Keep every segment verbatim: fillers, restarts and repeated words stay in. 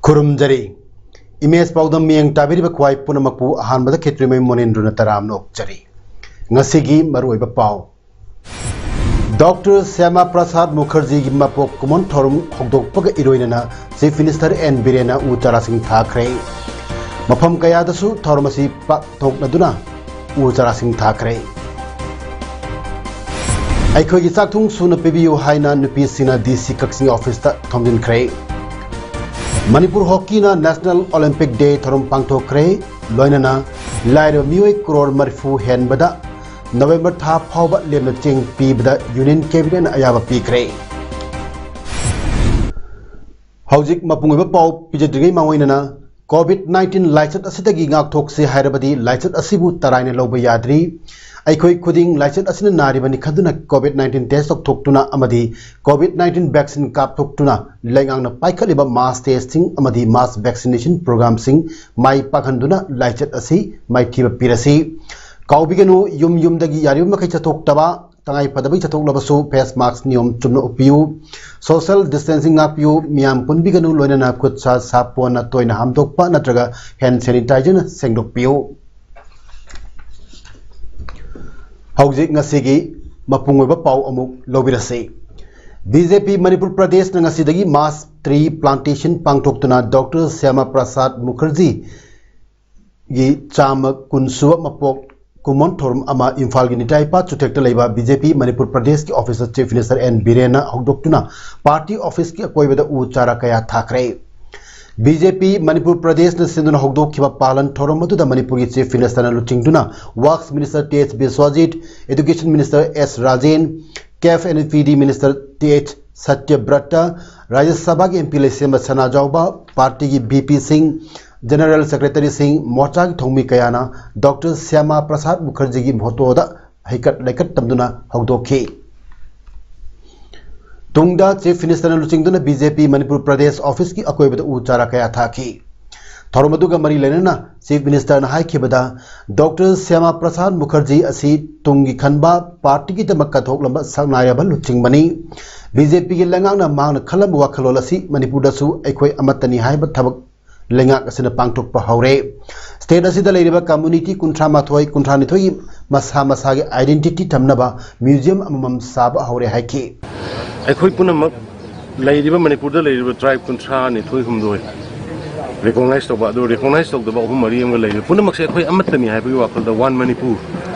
ꯈꯨꯔꯨꯝꯖꯔꯤ꯫ Image ꯄꯥꯎꯗꯝ ꯃꯤꯠꯌꯦꯡ ꯇꯥꯕꯤꯔꯤꯕ ꯈ꯭ꯋꯥꯏ ꯄꯨꯝꯅꯃꯛꯄꯨ ꯑꯍꯥꯟꯕꯗ ꯈꯦꯇ꯭ꯔꯤꯃꯌꯨꯝ ꯃꯣꯅꯦꯟꯗ꯭ꯔꯅ ꯇꯔꯥꯝꯅ ꯑꯣꯛꯆꯔꯤ꯫ ꯉꯁꯤꯒꯤ ꯃꯔꯨꯑꯣꯏꯕ ꯄꯥꯎ꯫ ꯗꯣꯛꯇꯔ ꯁ꯭ꯌꯥꯃꯥ ꯄ꯭ꯔꯁꯥꯗ ꯃꯨꯈꯔꯖꯤꯒꯤ ꯃꯄꯣꯛ ꯀꯨꯝꯑꯣꯟ ꯊꯧꯔꯝ ꯍꯧꯗꯣꯛꯄꯒ ꯏꯔꯣꯏꯅꯅ ꯆꯤꯐ ꯃꯤꯅꯤꯁꯇꯔ ꯑꯦꯟ ꯕꯤꯔꯦꯟꯅ ꯎ ꯆꯥꯔꯥꯁꯤꯡ ꯊꯥꯈ꯭ꯔꯦ꯫ ꯃꯐꯝ ꯀꯌꯥꯗꯁꯨ ꯊꯧꯔꯝ ꯑꯁꯤ ꯄꯥꯡꯊꯣꯛꯅꯗꯨꯅ ꯎ ꯆꯥꯔꯥꯁꯤꯡ ꯊꯥꯈ꯭ꯔꯦ꯫ ꯑꯩꯈꯣꯏꯒꯤ ꯆꯥꯛꯊꯨꯡ ꯁꯨꯅ ꯄꯤꯕꯤꯌꯨ ꯍꯥꯏꯅ ꯅꯨꯄꯤꯁꯤꯡꯅ ꯗꯤ ꯁꯤ ꯀꯛꯆꯤꯡ ꯑꯣꯐꯤꯁꯇ ꯊꯣꯝꯖꯤꯟꯈ꯭ꯔꯦ꯫ ꯃꯅꯤꯄꯨꯔ ꯍꯣꯀꯤꯅ ꯅꯦꯁꯅꯦꯜ ꯑꯣꯂꯤꯝꯄꯤꯛ ꯗꯦ ꯊꯧꯔꯝ ꯄꯥꯡꯊꯣꯛꯈ꯭ꯔꯦ꯫ ꯂꯣꯏꯅꯅ ꯂꯥꯏꯔꯕ ꯃꯤꯑꯣꯏ ꯀ꯭ꯔꯣꯔ ꯃꯔꯤꯐꯨ ꯍꯦꯟꯕꯗ ꯅꯕꯦꯝꯕꯔ ꯊꯥ ꯐꯥꯎꯕ ꯂꯦꯝꯅ ꯆꯦꯡ ꯄꯤꯕꯗ ꯌꯨꯅꯤꯌꯟ ꯀꯦꯕꯤꯅꯦꯠꯅ ꯑꯌꯥꯕ ꯄꯤꯈ꯭ꯔꯦ꯫ ꯍꯧꯖꯤꯛ ꯃꯄꯨꯡ ꯑꯣꯏꯕ ꯄꯥꯎ ꯄꯤꯖꯗ꯭ꯔꯤꯉꯩ ꯃꯥꯡꯑꯣꯏꯅꯅ, ꯀꯣꯚꯤꯗ ꯅꯥꯏꯟꯇꯤꯟ ꯂꯥꯏꯆꯠ ꯑꯁꯤꯗꯒꯤ ꯉꯥꯛꯊꯣꯛꯁꯤ ꯍꯥꯏꯔꯕꯗꯤ ꯂꯥꯏꯆꯠ ꯑꯁꯤꯕꯨ ꯇꯔꯥꯏꯅ ꯂꯧꯕ ꯌꯥꯗ꯭ꯔꯤ꯫ ꯑꯩꯈꯣꯏ ꯈꯨꯗꯤꯡ ꯂꯥꯏꯆꯠ ꯑꯁꯤꯅ ꯅꯥꯔꯤꯕꯅꯤ ꯈꯟꯗꯨꯅ ꯀꯣꯚꯤꯗ ꯅꯥꯏꯟꯇꯤꯟ ꯇꯦꯁ ꯇꯧꯊꯣꯛꯇꯨꯅ ꯑꯃꯗꯤ ꯀꯣꯚꯤꯗ ꯅꯥꯏꯟꯇꯤꯟ ꯚꯦꯛꯁꯤꯟ ꯀꯥꯞꯊꯣꯛꯇꯨꯅ ꯂꯩꯉꯥꯛꯅ ꯄꯥꯏꯈꯠꯂꯤꯕ ꯃꯥꯁ ꯇꯦꯁꯁꯤꯡ ꯑꯃꯗꯤ ꯃꯥꯁ ꯚꯦꯛꯁꯤꯅꯦꯁꯟ ꯄ꯭ꯔꯣꯒ꯭ꯔꯥꯝꯁꯤꯡ ꯃꯥꯏ ꯄꯥꯛꯍꯟꯗꯨꯅ ꯂꯥꯏꯆꯠ ꯑꯁꯤ ꯃꯥꯏꯊꯤꯕ ꯄꯤꯔꯁꯤ꯫ ꯀꯥꯎꯕꯤꯒꯅꯨ, ꯌꯨꯝ ꯌꯨꯝꯗꯒꯤ ꯌꯥꯔꯤꯕ ꯃꯈꯩ ꯆꯠꯊꯣꯛꯇꯕ, ꯇꯉꯥꯏ ꯐꯗꯕꯒꯤ ꯆꯠꯊꯣꯛꯂꯕꯁꯨ ꯐꯦꯁ ꯃꯥꯁꯛ ꯅꯤꯌꯣꯝ ꯆꯨꯝꯅ ꯎꯞꯄꯤꯌꯨ꯫ Social distancing ꯉꯥꯛꯄꯤꯌꯨ꯫ ꯃꯤꯌꯥꯝ ꯄꯨꯟꯕꯤꯒꯅꯨ꯫ ꯂꯣꯏꯅꯅ ꯈꯨꯠ ꯁꯥ ꯁꯥꯄꯣꯟꯅ ꯇꯣꯏꯅ ꯍꯥꯝꯗꯣꯛꯄ ꯅꯠꯇ꯭ꯔꯒ ꯍꯦꯟ ꯁꯦꯅꯤꯇꯥꯏꯖꯔꯅ ꯁꯦꯡꯗꯣꯛꯄꯤꯌꯨ꯫ ꯍꯧꯖꯤꯛ ꯉꯁꯤꯒꯤ ꯃꯄꯨꯡ ꯑꯣꯏꯕ ꯄꯥꯎ ꯑꯃꯨꯛ ꯂꯧꯕꯤꯔꯁꯤ꯫ ꯕꯤ ꯖꯦ ꯄꯤ ꯃꯅꯤꯄꯨꯔ ꯄ꯭ꯔꯗꯦꯁꯅ ꯉꯁꯤꯗꯒꯤ ꯃꯥꯁ ꯇ꯭ꯔꯤ ꯄ꯭ꯂꯥꯟꯇꯦꯁꯟ ꯄꯥꯡꯊꯣꯛꯇꯨꯅ ꯗꯣꯛꯇꯔ ꯁ꯭ꯌꯥꯃꯥ ꯄ꯭ꯔꯁꯥꯗ ꯃꯨꯈꯔꯖꯤ ꯒꯤ ꯆꯥꯝꯃ ꯀꯨꯟ ꯁꯨꯕ ꯃꯄꯣꯛ ꯀꯨꯝꯑꯣꯟ ꯊꯧꯔꯝ ꯑꯃ ꯏꯝꯐꯥꯜꯒꯤ ꯅꯤꯇꯥꯏꯄꯥꯠ ꯆꯨꯊꯦꯛꯇ ꯂꯩꯕ ꯕꯤ ꯖꯦ ꯄꯤ ꯃꯅꯤꯄꯨꯔ ꯄ꯭ꯔꯗꯦꯁꯀꯤ ꯑꯣꯐꯤꯁꯇ ꯆꯤꯐ ꯃꯤꯅꯤꯁꯇꯔ ꯑꯦꯟ ꯕꯤꯔꯦꯟꯅ ꯍꯧꯗꯣꯛꯇꯨꯅ ꯄꯥꯔꯇꯤ ꯑꯣꯐꯤꯁꯀꯤ ꯑꯀꯣꯏꯕꯗ ꯎ ꯆꯥꯔꯥ ꯀꯌꯥ ꯊꯥꯈ꯭ꯔꯦ꯫ ꯕꯤ ꯖꯦ ꯄꯤ ꯃꯅꯤꯄꯨꯔ ꯄ꯭ꯔꯗꯦꯁꯅ ꯁꯤꯟꯗꯨꯅ ꯍꯧꯗꯣꯛꯈꯤꯕ ꯄꯥꯂꯟ ꯊꯧꯔꯝ ꯑꯗꯨꯗ ꯃꯅꯤꯄꯨꯔꯒꯤ ꯆꯤꯐ ꯃꯤꯅꯤꯁꯇꯔꯅ ꯂꯨꯆꯤꯡꯗꯨꯅ works minister T H Biswajit, education minister S Rajen, CAF and P D minister T H Satyabrata, Rajya ꯁꯚꯥꯒꯤ ꯑꯦꯝ ꯄꯤ ꯂꯩꯁꯦꯝꯕ ꯁꯅꯥꯖꯥꯎꯕ, ꯄꯥꯔꯇꯤꯒꯤ ꯚꯤ ꯄꯤ ꯁꯤꯡ, ꯖꯦꯅꯔꯦꯜ ꯁꯦꯀ꯭ꯔꯦꯇꯔꯤꯁꯤꯡ, ꯃꯣꯔꯆꯥꯒꯤ ꯊꯧꯃꯤ ꯀꯌꯥꯅ ꯗꯣꯛꯇꯔ ꯁ꯭ꯌꯥꯃꯥ ꯄ꯭ꯔꯁꯥꯗ ꯃꯨꯈꯔꯖꯤꯒꯤ ꯃꯣꯇꯣꯗ ꯍꯩꯀꯠ ꯂꯩꯀꯠ ꯇꯝꯗꯨꯅ ꯍꯧꯗꯣꯛꯈꯤ꯫ ꯇꯨꯡꯗ ꯆꯤꯐ ꯃꯤꯅꯤꯁꯇꯔꯅ ꯂꯨꯆꯤꯡꯗꯨꯅ B J P Manipur Pradesh ꯑꯣꯐꯤꯁꯀꯤ ꯑꯀꯣꯏꯕꯗ ꯎ ꯆꯥꯔꯥ ꯀꯌꯥ ꯊꯥꯈꯤ꯫ ꯊꯧꯔꯝ ꯑꯗꯨꯒ ꯃꯔꯤ ꯂꯩꯅꯅ ꯆꯤꯐ ꯃꯤꯅꯤꯁꯇꯔꯅ ꯍꯥꯏꯈꯤꯕꯗ, ꯗꯣꯛꯇꯔ ꯁ꯭ꯌꯥꯃꯥ ꯄ꯭ꯔꯁꯥꯗ ꯃꯨꯈꯔꯖꯤ ꯑꯁꯤ ꯇꯨꯡꯒꯤ ꯈꯟꯕ, ꯄꯥꯔꯇꯤꯒꯤꯗꯃꯛ ꯀꯠꯊꯣꯛꯂꯝꯕ ꯁꯛꯅꯥꯏꯔꯕ ꯂꯨꯆꯤꯡꯕꯅꯤ꯫ ꯕꯤ ꯖꯦ ꯄꯤꯒꯤ ꯂꯩꯉꯥꯛꯅ ꯃꯍꯥꯛꯅ ꯈꯜꯂꯝꯕ ꯋꯥꯈꯜꯂꯣꯟ ꯑꯁꯤ ꯃꯅꯤꯄꯨꯔꯗꯁꯨ ꯑꯩꯈꯣꯏ ꯑꯃꯠꯇꯅꯤ ꯍꯥꯏꯕ ꯊꯕꯛ ꯂꯩꯉꯥꯛ ꯑꯁꯤꯅ ꯄꯥꯡꯊꯣꯛꯄ ꯍꯧꯔꯦ꯫ ꯁ꯭ꯇꯦꯠ ꯑꯁꯤꯗ ꯂꯩꯔꯤꯕ ꯀꯝꯃ꯭ꯌꯨꯅꯤꯇꯤ ꯀꯨꯟꯊ꯭ꯔꯥ ꯃꯥꯊꯣꯏ, ꯀꯨꯟꯊ꯭ꯔꯥ ꯅꯤꯊꯣꯏꯒꯤ ꯃꯁꯥ ꯃꯁꯥꯒꯤ ꯑꯥꯏꯗꯦꯟꯇꯤꯇꯤ ꯊꯝꯅꯕ ꯃ꯭ꯌꯨꯖꯤꯌꯝ ꯑꯃꯃꯝ ꯁꯥꯕ ꯍꯧꯔꯦ ꯍꯥꯏꯈꯤ꯫ ꯑꯩꯈꯣꯏ ꯄꯨꯝꯅꯃꯛ ꯂꯩꯔꯤꯕ, ꯃꯅꯤꯄꯨꯔꯗ ꯂꯩꯔꯤꯕ ꯇ꯭ꯔꯥꯏꯕ ꯀꯨꯟꯊ꯭ꯔꯥ ꯅꯤꯊꯣꯏ ꯍꯨꯝꯗꯣꯏ ꯔꯤꯀꯣꯒꯅꯥꯏꯖ ꯇꯧꯕ, ꯑꯗꯨ ꯔꯤꯀꯣꯒꯅꯥꯏꯖ ꯇꯧꯗꯕ ꯑꯍꯨꯝ ꯃꯔꯤ ꯑꯃꯒ ꯂꯩꯔꯤ꯫ ꯄꯨꯝꯅꯃꯛꯁꯦ ꯑꯩꯈꯣꯏ ꯑꯃꯠꯇꯅꯤ ꯍꯥꯏꯕꯒꯤ ꯋꯥꯈꯜꯗ, ꯋꯥꯟ ꯃꯅꯤꯄꯨꯔ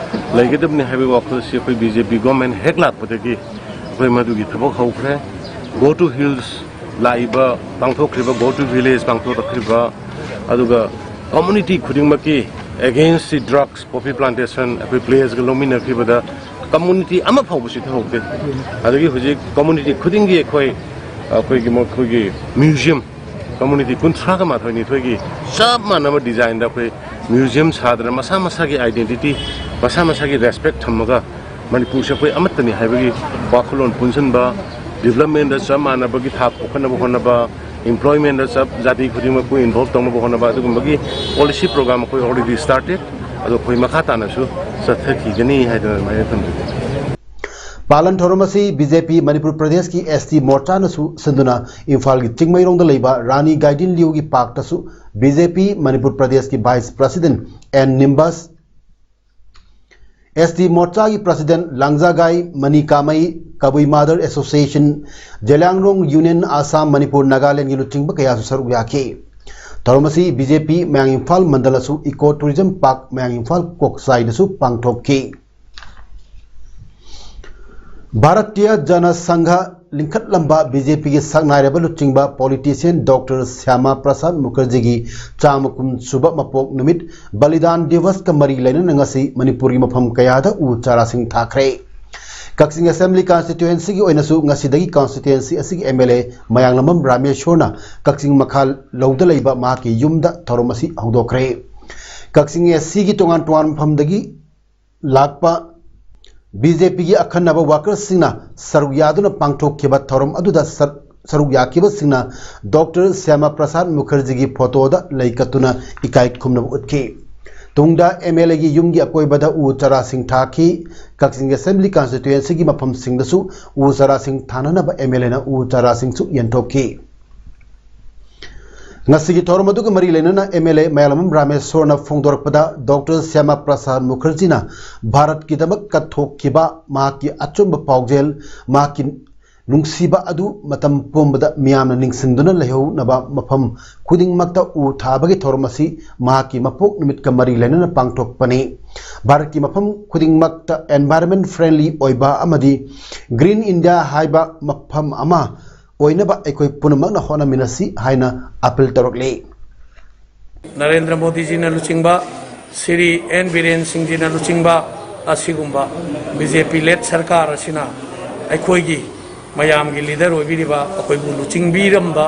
ꯂꯩꯒꯗꯕꯅꯤ ꯍꯥꯏꯕꯒꯤ ꯋꯥꯈꯜꯁꯤ ꯑꯩꯈꯣꯏ ꯕꯤ ꯖꯦ ꯄꯤ ꯒꯣꯔꯃꯦꯟ ꯍꯦꯛ ꯂꯥꯛꯄꯗꯒꯤ ꯑꯩꯈꯣꯏ ꯃꯗꯨꯒꯤ ꯊꯕꯛ ꯍꯧꯈ꯭ꯔꯦ꯫ ꯒꯣ ꯇꯨ ꯍꯤꯜꯁ ꯂꯥꯛꯏꯕ, ꯄꯥꯡꯊꯣꯛꯈ꯭ꯔꯤꯕ ꯒꯣ ꯇꯨ ꯚꯤꯂꯦꯖ ꯄꯥꯡꯊꯣꯛꯂꯛꯈ꯭ꯔꯤꯕ, ꯑꯗꯨꯒ ꯀꯝꯃ꯭ꯌꯨꯅꯤꯇꯤ ꯈꯨꯗꯤꯡꯃꯛꯀꯤ ꯑꯦꯒꯦꯟꯁ ꯗꯤ ꯗ꯭ꯔꯒꯁ, ꯄꯣꯄꯤ ꯄ꯭ꯂꯥꯟꯇꯦꯁꯟ, ꯑꯩꯈꯣꯏ ꯄ꯭ꯂꯦꯖꯀ ꯂꯧꯃꯤꯟꯅꯈꯤꯕꯗ ꯀꯝꯃ꯭ꯌꯨꯅꯤꯇꯤ ꯑꯃ ꯐꯥꯎꯕ ꯆꯤꯊꯍꯧꯗꯦ꯫ ꯑꯗꯒꯤ ꯍꯧꯖꯤꯛ ꯀꯝꯃ꯭ꯌꯨꯅꯤꯇꯤ ꯈꯨꯗꯤꯡꯒꯤ ꯑꯩꯈꯣꯏ, ꯑꯩꯈꯣꯏꯒꯤ, ꯃꯈꯣꯏꯒꯤ ꯃ꯭ꯌꯨꯖꯤꯌꯝ, ꯀꯝꯃ꯭ꯌꯨꯅꯤꯇꯤ ꯀꯨꯟꯊ꯭ꯔꯥꯒ ꯃꯥꯊꯣꯏ ꯅꯤꯊꯣꯏꯒꯤ ꯆꯞ ꯃꯥꯟꯅꯕ ꯗꯤꯖꯥꯏꯟꯗ ꯑꯩꯈꯣꯏ ꯃ꯭ꯌꯨꯖꯤꯌꯝ ꯁꯥꯗꯅ, ꯃꯁꯥ ꯃꯁꯥꯒꯤ ꯑꯥꯏꯗꯦꯟꯇꯤꯇꯤ, ꯃꯁꯥ ꯃꯁꯥꯒꯤ ꯔꯦꯁꯄꯦꯛ ꯊꯝꯃꯒ, ꯃꯅꯤꯄꯨꯔꯁꯦ ꯑꯩꯈꯣꯏ ꯑꯃꯠꯇꯅꯤ ꯍꯥꯏꯕꯒꯤ ꯋꯥꯈꯜꯂꯣꯟ ꯄꯨꯟꯁꯤꯟꯕ, ꯗꯤꯕ꯭ꯂꯞꯃꯦꯟꯗ ꯆꯞ ꯃꯥꯟꯅꯕꯒꯤ ꯊꯥꯛ ꯄꯨꯈꯠꯅꯕ ꯍꯣꯠꯅꯕ, ꯏꯝꯄ꯭ꯂꯣꯏꯃꯦꯟꯗ ꯆꯞ, ꯖꯥꯇꯤ ꯈꯨꯗꯤꯡꯃꯛꯄꯨ ꯏꯟꯚꯣꯜꯕ ꯇꯧꯅꯕ ꯍꯣꯠꯅꯕ, ꯑꯗꯨꯒꯨꯝꯕꯒꯤ ꯄꯣꯂꯤꯁꯤ ꯄ꯭ꯔꯣꯒ꯭ꯔꯥꯝ ꯑꯩꯈꯣꯏ ꯑꯣꯜꯔꯦꯗꯤ ꯁ꯭ꯇꯥꯔꯇꯦꯗ꯫ ꯑꯗꯣ ꯑꯩꯈꯣꯏ ꯃꯈꯥ ꯇꯥꯅꯁꯨ ꯆꯠꯊꯈꯤꯒꯅꯤ ꯍꯥꯏꯗꯅ ꯑꯗꯨꯃꯥꯏꯅ ꯊꯝꯖꯒꯦ꯫ ꯄꯥꯂꯟ ꯊꯧꯔꯝ ꯑꯁꯤ ꯕꯤ ꯖꯦ ꯄꯤ ꯃꯅꯤꯄꯨꯔ ꯄ꯭ꯔꯗꯦꯁꯀꯤ ꯑꯦꯁ ꯇꯤ ꯃꯣꯔꯆꯥꯅꯁꯨ ꯁꯤꯟꯗꯨꯅ ꯏꯝꯐꯥꯜꯒꯤ ꯆꯤꯡꯃꯩꯔꯣꯡꯗ ꯂꯩꯕ ꯔꯥꯅꯤ ꯒꯥꯏꯗꯤꯟ ꯂꯤꯌꯨꯒꯤ ꯄꯥꯔꯛꯇꯁꯨ ꯕꯤ ꯖꯦ ꯄꯤ ꯃꯅꯤꯄꯨꯔ ꯄ꯭ꯔꯗꯦꯁꯀꯤ vice president N Nimbus, S T ꯃꯣꯔꯆꯥꯒꯤ president Langjagai Mani Kamei, Kabui mother association, Zeliangrong union Assam, Manipur, ꯅꯥꯒꯥꯂꯦꯟꯒꯤ ꯂꯨꯆꯤꯡꯕ ꯀꯌꯥꯁꯨ ꯁꯔꯨꯛ ꯌꯥꯈꯤ꯫ ꯊꯧꯔꯝ ꯑꯁꯤ ꯕꯤ ꯖꯦ ꯄꯤ ꯃꯌꯥꯡ ꯏꯝꯐꯥꯜ ꯃꯟꯗꯜꯅꯁꯨ ꯏꯀꯣ ꯇꯨꯔꯤꯖꯝ ꯄꯥꯔꯛ ꯃꯌꯥꯡ ꯏꯝꯐꯥꯜ ꯀꯣꯛꯆꯥꯏꯗꯁꯨ ꯄꯥꯡꯊꯣꯛꯈꯤ꯫ ꯚꯥꯔꯇꯤꯌ ꯖꯅ ꯁꯪꯘ ꯂꯤꯡꯈꯠꯂꯝꯕ ꯕꯤ ꯖꯦ ꯄꯤꯒꯤ ꯁꯛꯅꯥꯏꯔꯕ ꯂꯨꯆꯤꯡꯕ ꯄꯣꯂꯤꯇꯤꯁꯤꯌꯟ ꯗꯣꯛꯇꯔ ꯁ꯭ꯌꯥꯃꯥ ꯄ꯭ꯔꯁꯥꯗ ꯃꯨꯈꯔꯖꯤꯒꯤ ꯆꯥꯝꯃ ꯀꯨꯟ ꯁꯨꯕ ꯃꯄꯣꯛ ꯅꯨꯃꯤꯠ ꯕꯂꯤꯗꯥꯟ ꯗꯤꯋꯁꯀ ꯃꯔꯤ ꯂꯩꯅꯅ ꯉꯁꯤ ꯃꯅꯤꯄꯨꯔꯒꯤ ꯃꯐꯝ ꯀꯌꯥꯗ ꯎ ꯆꯥꯔꯥꯁꯤꯡ ꯊꯥꯈ꯭ꯔꯦ꯫ ꯀꯛꯆꯤꯡ ꯑꯦꯁꯦꯝꯕ꯭ꯂꯤ ꯀꯟꯁꯇꯤꯇ꯭ꯋꯦꯟꯁꯤꯒꯤ ꯑꯣꯏꯅꯁꯨ ꯉꯁꯤꯗꯒꯤ ꯀꯟꯁꯇꯤꯇ꯭ꯋꯦꯟꯁꯤ ꯑꯁꯤꯒꯤ ꯑꯦꯝ ꯑꯦꯜ ꯑꯦ ꯃꯌꯥꯡꯂꯝꯕꯝ ꯔꯥꯃꯦꯁꯣꯔꯅ ꯀꯛꯆꯤꯡ ꯃꯈꯥ ꯂꯧꯗ ꯂꯩꯕ ꯃꯍꯥꯛꯀꯤ ꯌꯨꯝꯗ ꯊꯧꯔꯝ ꯑꯁꯤ ꯍꯧꯗꯣꯛꯈ꯭ꯔꯦ꯫ ꯀꯛꯆꯤꯡ ꯑꯦꯁ ꯁꯤꯒꯤ ꯇꯣꯉꯥꯟ ꯇꯣꯉꯥꯟꯕ ꯃꯐꯝꯗꯒꯤ ꯂꯥꯛꯄ ꯕꯤ ꯖꯦ ꯄꯤꯒꯤ ꯑꯈꯟꯅꯕ ꯋꯥꯀꯔꯁꯤꯡꯅ ꯁꯔꯨꯛ ꯌꯥꯗꯨꯅ ꯄꯥꯡꯊꯣꯛꯈꯤꯕ ꯊꯧꯔꯝ ꯑꯗꯨꯗ ꯁꯔ-, ꯁꯔꯨꯛ ꯌꯥꯈꯤꯕꯁꯤꯡꯅ ꯗꯣꯛꯇꯔ ꯁ꯭ꯌꯥꯃꯥ ꯄ꯭ꯔꯁꯥꯗ ꯃꯨꯈꯔꯖꯤꯒꯤ ꯐꯣꯇꯣꯗ ꯂꯩ ꯀꯠꯇꯨꯅ ꯏꯀꯥꯏ ꯈꯨꯝꯅꯕ ꯎꯠꯈꯤ꯫ ꯇꯨꯡꯗ ꯑꯦꯝ ꯑꯦꯜ ꯑꯦꯒꯤ ꯌꯨꯝꯒꯤ ꯑꯀꯣꯏꯕꯗ ꯎ ꯆꯥꯔꯥꯁꯤꯡ ꯊꯥꯈꯤ꯫ ꯀꯛꯆꯤꯡ ꯑꯦꯁꯦꯝꯕ꯭ꯂꯤ ꯀꯟꯁꯇꯤꯇ꯭ꯋꯦꯟꯁꯤꯒꯤ ꯃꯐꯝꯁꯤꯡꯗꯁꯨ ꯎ ꯆꯥꯔꯥꯁꯤꯡ ꯊꯥꯅꯅꯕ ꯑꯦꯝ ꯑꯦꯜ ꯑꯦꯅ ꯎ ꯆꯥꯔꯥꯁꯤꯡꯁꯨ ꯌꯦꯟꯊꯣꯛꯈꯤ꯫ ꯉꯁꯤꯒꯤ ꯊꯧꯔꯝ ꯑꯗꯨꯒ ꯃꯔꯤ ꯂꯩꯅꯅ ꯑꯦꯝ ꯑꯦꯜ ꯑꯦ ꯃꯌꯥꯡꯂꯝꯕꯝ ꯔꯥꯃꯦꯁꯣꯔꯅ ꯐꯣꯡꯗꯣꯔꯛꯄꯗ, ꯗꯣꯛꯇꯔ ꯁ꯭ꯌꯥꯃꯥ ꯄ꯭ꯔꯁꯥꯗ ꯃꯨꯈꯔꯖꯤꯅ ꯚꯥꯔꯠꯀꯤꯗꯃꯛ ꯀꯠꯊꯣꯛꯈꯤꯕ ꯃꯍꯥꯛꯀꯤ ꯑꯆꯨꯝꯕ ꯄꯥꯎꯖꯦꯜ, ꯃꯍꯥꯛꯀꯤ ꯅꯨꯡꯁꯤꯕ ꯑꯗꯨ ꯃꯇꯝ ꯄꯨꯝꯕꯗ ꯃꯤꯌꯥꯝꯅ ꯅꯤꯡꯁꯤꯡꯗꯨꯅ ꯂꯩꯍꯧꯅꯕ ꯃꯐꯝ ꯈꯨꯗꯤꯡꯃꯛꯇ ꯎ ꯊꯥꯕꯒꯤ ꯊꯧꯔꯝ ꯑꯁꯤ ꯃꯍꯥꯛꯀꯤ ꯃꯄꯣꯛ ꯅꯨꯃꯤꯠꯀ ꯃꯔꯤ ꯂꯩꯅꯅ ꯄꯥꯡꯊꯣꯛꯄꯅꯤ꯫ ꯚꯥꯔꯠꯀꯤ ꯃꯐꯝ ꯈꯨꯗꯤꯡꯃꯛꯇ environment friendly ꯑꯣꯏꯕ ꯑꯃꯗꯤ Green India ꯍꯥꯏꯕ ꯃꯐꯝ ꯑꯃ ꯑꯣꯏꯅꯕ ꯑꯩꯈꯣꯏ ꯄꯨꯝꯅꯃꯛꯅ ꯍꯣꯠꯅꯃꯤꯟꯅꯁꯤ ꯍꯥꯏꯅ ꯑꯥꯄꯤꯜ ꯇꯧꯔꯛꯂꯤ꯫ ꯅꯔꯦꯟꯗ꯭ꯔ ꯃꯣꯗꯤꯖꯤꯅ ꯂꯨꯆꯤꯡꯕ, ꯁ꯭ꯔꯤ ꯑꯦꯟ ꯕꯤꯔꯦꯟ ꯁꯤꯡꯖꯤꯅ ꯂꯨꯆꯤꯡꯕ ꯑꯁꯤꯒꯨꯝꯕ ꯕꯤ ꯖꯦ ꯄꯤ led ꯁꯔꯀꯥꯔ ꯑꯁꯤꯅ ꯑꯩꯈꯣꯏꯒꯤ ꯃꯌꯥꯝꯒꯤ ꯂꯤꯗꯔ ꯑꯣꯏꯕꯤꯔꯤꯕ, ꯑꯩꯈꯣꯏꯕꯨ ꯂꯨꯆꯤꯡꯕꯤꯔꯝꯕ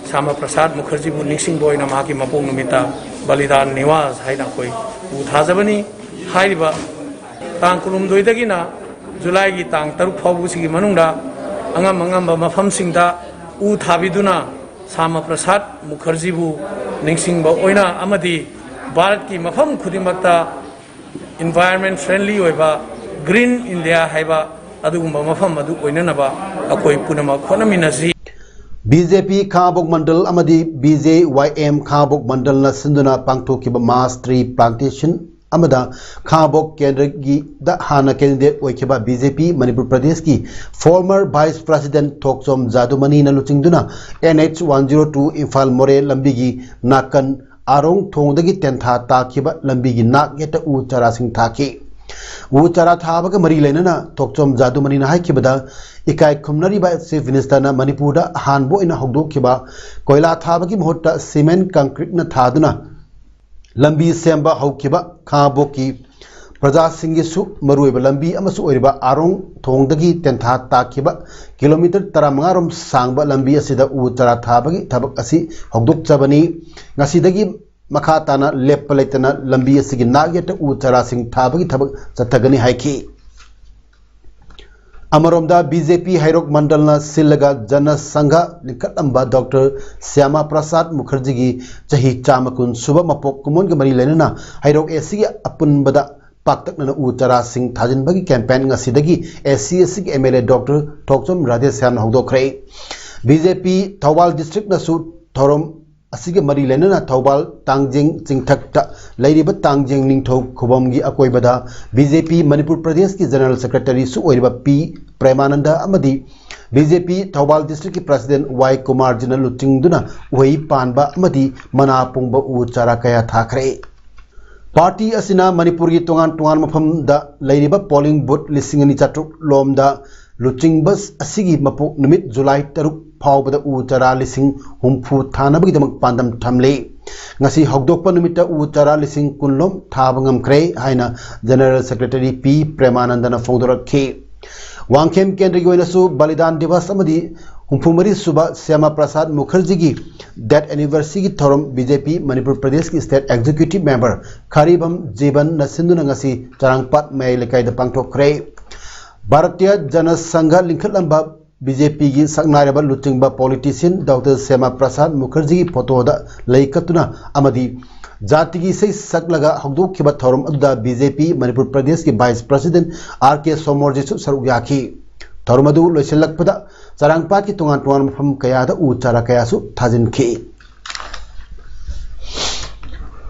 ꯁ꯭ꯌꯥꯃꯥ ꯄ꯭ꯔꯁꯥꯗ ꯃꯨꯈꯔꯖꯤꯕꯨ ꯅꯤꯡꯁꯤꯡꯕ ꯑꯣꯏꯅ ꯃꯍꯥꯛꯀꯤ ꯃꯄꯣꯛ ꯅꯨꯃꯤꯠꯇ ꯕꯂꯤꯗꯥꯟ ꯅꯤꯋꯥꯁ ꯍꯥꯏꯅ ꯑꯩꯈꯣꯏ ꯎ ꯊꯥꯖꯕꯅꯤ꯫ ꯍꯥꯏꯔꯤꯕ ꯇꯥꯡ ꯀꯨꯟꯍꯨꯝꯗꯣꯏꯗꯒꯤꯅ ꯖꯨꯂꯥꯏꯒꯤ ꯇꯥꯡ ꯇꯔꯨꯛ ꯐꯥꯎꯕꯁꯤꯒꯤ ꯃꯅꯨꯡꯗ ꯑꯉꯝ ꯑꯉꯝꯕ ꯃꯐꯝꯁꯤꯡꯗ ꯎ ꯊꯥꯕꯤꯗꯨꯅ ꯁ꯭ꯌꯥꯃꯥ ꯄ꯭ꯔꯁꯥꯗ ꯃꯨꯈꯔꯖꯤꯕꯨ ꯅꯤꯡꯁꯤꯡꯕ ꯑꯣꯏꯅ ꯑꯃꯗꯤ ꯚꯥꯔꯠꯀꯤ ꯃꯐꯝ ꯈꯨꯗꯤꯡꯃꯛꯇ environment friendly ꯑꯣꯏꯕ Green India ꯍꯥꯏꯕ ꯑꯗꯨꯒꯨꯝꯕ ꯃꯐꯝ ꯑꯗꯨ ꯑꯣꯏꯅꯅꯕ ꯑꯩꯈꯣꯏ ꯄꯨꯝꯅꯃꯛ ꯍꯣꯠꯅꯃꯤꯟꯅꯁꯤ꯫ ꯕꯤ ꯖꯦ ꯄꯤ ꯈꯥꯉꯕꯣꯛ ꯃꯟꯗꯜ ꯑꯃꯗꯤ ꯕꯤ ꯖꯦ ꯋꯥꯏ ꯑꯦꯝ ꯈꯥꯉꯕꯣꯛ ꯃꯟꯗꯜꯅ ꯁꯤꯟꯗꯨꯅ ꯄꯥꯡꯊꯣꯛꯈꯤꯕ mass tree plantation ꯑꯃꯗ ꯈꯥꯉꯕꯣꯛ ꯀꯦꯟꯗ꯭ꯔꯒꯤꯗ ꯍꯥꯟꯅ candidate ꯑꯣꯏꯈꯤꯕ ꯕꯤ ꯖꯦ ꯄꯤ ꯃꯅꯤꯄꯨꯔ ꯄ꯭ꯔꯗꯦꯁꯀꯤ former vice president ꯊꯣꯛꯆꯣꯝ ꯖꯥꯗꯨꯃꯅꯤꯅ ꯂꯨꯆꯤꯡꯗꯨꯅ N H one zero two Imphal ꯃꯣꯔꯦ ꯂꯝꯕꯤꯒꯤ ꯅꯥꯀꯟ ꯑꯥꯔꯣꯡ ꯊꯣꯡꯗꯒꯤ ꯇꯦꯟꯊꯥ ꯇꯥꯈꯤꯕ ꯂꯝꯕꯤꯒꯤ ꯅꯥꯛ ꯌꯦꯠꯇ ꯎ ꯆꯥꯔꯥꯁꯤꯡ ꯊꯥꯈꯤ꯫ ꯎ ꯆꯥꯔꯥ ꯊꯥꯕꯒ ꯃꯔꯤ ꯂꯩꯅꯅ ꯊꯣꯛꯆꯣꯝ ꯖꯥꯗꯨꯃꯅꯤꯅ ꯍꯥꯏꯈꯤꯕꯗ, ꯏꯀꯥꯏ ꯈꯨꯝꯅꯔꯤꯕ Chief Minister ꯅ ꯃꯅꯤꯄꯨꯔꯗ ꯑꯍꯥꯟꯕ ꯑꯣꯏꯅ ꯍꯧꯗꯣꯛꯈꯤꯕ ꯀꯣꯏꯂꯥ ꯊꯥꯕꯒꯤ ꯃꯍꯨꯠꯇ cement concrete ꯅ ꯊꯥꯗꯨꯅ ꯂꯝꯕꯤ ꯁꯦꯝꯕ ꯍꯧꯈꯤꯕ ꯈꯥꯉꯕꯣꯛꯀꯤ ꯄ꯭ꯔꯖꯥꯁꯤꯡꯒꯤꯁꯨ ꯃꯔꯨꯑꯣꯏꯕ ꯂꯝꯕꯤ ꯑꯃꯁꯨ ꯑꯣꯏꯔꯤꯕ ꯑꯥꯔꯣꯡ ꯊꯣꯡꯗꯒꯤ ꯇꯦꯟꯊꯥ ꯇꯥꯈꯤꯕ ꯀꯤꯂꯣꯃꯤꯇꯔ ꯇꯔꯥꯃꯉꯥ ꯔꯣꯝ ꯁꯥꯡꯕ ꯂꯝꯕꯤ ꯑꯁꯤꯗ ꯎ ꯆꯥꯔꯥ ꯊꯥꯕꯒꯤ ꯊꯕꯛ ꯑꯁꯤ ꯍꯧꯗꯣꯛꯆꯕꯅꯤ꯫ ꯉꯁꯤꯗꯒꯤ ꯃꯈꯥ ꯇꯥꯅ ꯂꯦꯞꯄ ꯂꯩꯇꯅ ꯂꯝꯕꯤ ꯑꯁꯤꯒꯤ ꯅꯥꯛ ꯌꯦꯠꯇ ꯎ ꯆꯥꯔꯥꯁꯤꯡ ꯊꯥꯕꯒꯤ ꯊꯕꯛ ꯆꯠꯊꯒꯅꯤ ꯍꯥꯏꯈꯤ꯫ ꯑꯃꯔꯣꯝꯗ, ꯕꯤ ꯖꯦ ꯄꯤ ꯍꯩꯔꯣꯛ ꯃꯟꯗꯜꯅ ꯁꯤꯜꯂꯒ ꯖꯅ ꯁꯪꯘ ꯂꯤꯡꯈꯠꯂꯝꯕ ꯗꯣꯛꯇꯔ ꯁ꯭ꯌꯥꯃꯥ ꯄ꯭ꯔꯁꯥꯗ ꯃꯨꯈꯔꯖꯤꯒꯤ ꯆꯍꯤ ꯆꯥꯝꯃ ꯀꯨꯟ ꯁꯨꯕ ꯃꯄꯣꯛ ꯀꯨꯝꯑꯣꯟꯒ ꯃꯔꯤ ꯂꯩꯅꯅ ꯍꯩꯔꯣꯛ ꯑꯦ ꯁꯤꯒꯤ ꯑꯄꯨꯟꯕꯗ ꯄꯥꯛꯇꯛꯅꯅ ꯎ ꯆꯥꯔꯥꯁꯤꯡ ꯊꯥꯖꯤꯟꯕꯒꯤ ꯀꯦꯝꯄꯦꯟ ꯉꯁꯤꯗꯒꯤ ꯑꯦ ꯁꯤ ꯑꯁꯤꯒꯤ M L A doctor Thokchom ꯔꯥꯙꯦꯁ꯭ꯌꯥꯝꯅ ꯍꯧꯗꯣꯛꯈ꯭ꯔꯦ꯫ ꯕꯤ ꯖꯦ ꯄꯤ ꯊꯧꯕꯥꯜ ꯗꯤꯁꯇ꯭ꯔꯤꯛꯅꯁꯨ ꯊꯧꯔꯝ ꯑꯁꯤꯒ ꯃꯔꯤ ꯂꯩꯅꯅ ꯊꯧꯕꯥꯜ ꯇꯥꯡꯖꯦꯡ ꯆꯤꯡꯊꯛꯇ ꯂꯩꯔꯤꯕ ꯇꯥꯡꯖꯦꯡ ꯅꯤꯡꯊꯧ ꯈꯨꯕꯝꯒꯤ ꯑꯀꯣꯏꯕꯗ ꯕꯤ ꯖꯦ ꯄꯤ ꯃꯅꯤꯄꯨꯔ ꯄ꯭ꯔꯗꯦꯁꯀꯤ ꯖꯦꯅꯔꯦꯜ ꯁꯦꯀ꯭ꯔꯦꯇꯔꯤꯁꯨ ꯑꯣꯏꯔꯤꯕ ꯄꯤ ꯄ꯭ꯔꯦꯃꯥꯅꯟꯗ ꯑꯃꯗꯤ ꯕꯤ ꯖꯦ ꯄꯤ ꯊꯧꯕꯥꯜ ꯗꯤꯁꯇ꯭ꯔꯤꯛꯀꯤ ꯄ꯭ꯔꯁꯤꯗꯦꯟ ꯋꯥꯏ ꯀꯨꯃꯥꯔꯖꯤꯅ ꯂꯨꯆꯤꯡꯗꯨꯅ ꯎꯍꯩ ꯄꯥꯟꯕ ꯑꯃꯗꯤ ꯃꯅꯥ ꯄꯨꯡꯕ ꯎ ꯆꯥꯔꯥ ꯀꯌꯥ ꯊꯥꯈ꯭ꯔꯦ꯫ ꯄꯥꯔꯇꯤ ꯑꯁꯤꯅ ꯃꯅꯤꯄꯨꯔꯒꯤ ꯇꯣꯉꯥꯟ ꯇꯣꯉꯥꯟꯕ ꯃꯐꯝꯗ ꯂꯩꯔꯤꯕ ꯄꯣꯂꯤꯡ ꯕꯨꯊ ꯂꯤꯁꯤꯡ ꯑꯅꯤ ꯆꯥꯇ꯭ꯔꯨꯛ ꯂꯣꯝꯗ ꯂꯨꯆꯤꯡꯕ ꯑꯁꯤꯒꯤ ꯃꯄꯣꯛ ꯅꯨꯃꯤꯠ ꯖꯨꯂꯥꯏ ꯇꯔꯨꯛ ꯐꯥꯎꯕꯗ ꯎ ꯆꯥꯔꯥ ꯂꯤꯁꯤꯡ ꯍꯨꯝꯐꯨ ꯊꯥꯅꯕꯒꯤꯗꯃꯛ ꯄꯥꯟꯗꯝ ꯊꯝꯂꯤ꯫ ꯉꯁꯤ ꯍꯧꯗꯣꯛꯄ ꯅꯨꯃꯤꯠꯇ ꯎ ꯆꯥꯔꯥ ꯂꯤꯁꯤꯡ ꯀꯨꯟ ꯂꯣꯝ ꯊꯥꯕ ꯉꯝꯈ꯭ꯔꯦ ꯍꯥꯏꯅ ꯖꯦꯅꯔꯦꯜ ꯁꯦꯀ꯭ꯔꯦꯇꯔꯤ ꯄꯤ ꯄ꯭ꯔꯦꯃꯥꯅꯟꯗꯅ ꯐꯣꯡꯗꯣꯔꯛꯈꯤ꯫ ꯋꯥꯡꯈꯦꯝ ꯀꯦꯟꯗ꯭ꯔꯒꯤ ꯑꯣꯏꯅꯁꯨ ꯕꯂꯤꯗꯥꯟ ꯗꯤꯕꯁ ꯑꯃꯗꯤ ꯍꯨꯝꯐꯨ ꯃꯔꯤ ꯁꯨꯕ ꯁ꯭ꯌꯥꯃꯥ ꯄ꯭ꯔꯁꯥꯗ ꯃꯨꯈꯔꯖꯤꯒꯤ ꯗꯦꯠ ꯑꯦꯅꯤꯚꯔꯁꯔꯤꯒꯤ ꯊꯧꯔꯝ ꯕꯤ ꯖꯦ ꯄꯤ ꯃꯅꯤꯄꯨꯔ ꯄ꯭ꯔꯗꯦꯁꯀꯤ ꯁ꯭ꯇꯦꯠ ꯑꯦꯛꯖꯤꯀ꯭ꯌꯨꯇꯤꯚ ꯃꯦꯝꯕꯔ ꯈꯥꯔꯤꯕꯝ ꯖꯤꯕꯟꯅ ꯁꯤꯟꯗꯨꯅ ꯉꯁꯤ ꯆꯔꯥꯡꯄꯥꯠ ꯃꯌꯥꯏ ꯂꯩꯀꯥꯏꯗ ꯄꯥꯡꯊꯣꯛꯈ꯭ꯔꯦ꯫ ꯚꯥꯔꯇꯤꯌ ꯖꯅ ꯁꯪꯘ ꯂꯤꯡꯈꯠꯂꯝꯕ ꯕꯤ ꯖꯦ ꯄꯤꯒꯤ ꯁꯛꯅꯥꯏꯔꯕ ꯂꯨꯆꯤꯡꯕ ꯄꯣꯂꯤꯇꯤꯁꯤꯌꯟ ꯗꯣꯛꯇꯔ ꯁ꯭ꯌꯥꯃꯥ ꯄ꯭ꯔꯁꯥꯗ ꯃꯨꯈꯔꯖꯤꯒꯤ ꯐꯣꯇꯣꯗ ꯂꯩ ꯀꯠꯇꯨꯅ ꯑꯃꯗꯤ ꯖꯥꯇꯤꯒꯤ ꯏꯁꯩ ꯁꯛꯂꯒ ꯍꯧꯗꯣꯛꯈꯤꯕ ꯊꯧꯔꯝ ꯑꯗꯨꯗ ꯕꯤ ꯖꯦ ꯄꯤ ꯃꯅꯤꯄꯨꯔ ꯄ꯭ꯔꯗꯦꯁꯀꯤ ꯚꯥꯏꯁ ꯄ꯭ꯔꯁꯤꯗꯦꯟ ꯑꯥꯔ ꯀꯦ ꯁꯣꯃꯣꯔꯖꯤꯠꯁꯨ ꯁꯔꯨꯛ ꯌꯥꯈꯤ꯫ ꯊꯧꯔꯝ ꯑꯗꯨ ꯂꯣꯏꯁꯤꯜꯂꯛꯄꯗ ꯆꯔꯥꯡꯄꯥꯠꯀꯤ ꯇꯣꯉꯥꯟ ꯇꯣꯉꯥꯟꯕ ꯃꯐꯝ ꯀꯌꯥꯗ ꯎ ꯆꯥꯔꯥ ꯀꯌꯥꯁꯨ ꯊꯥꯖꯤꯟꯈꯤ꯫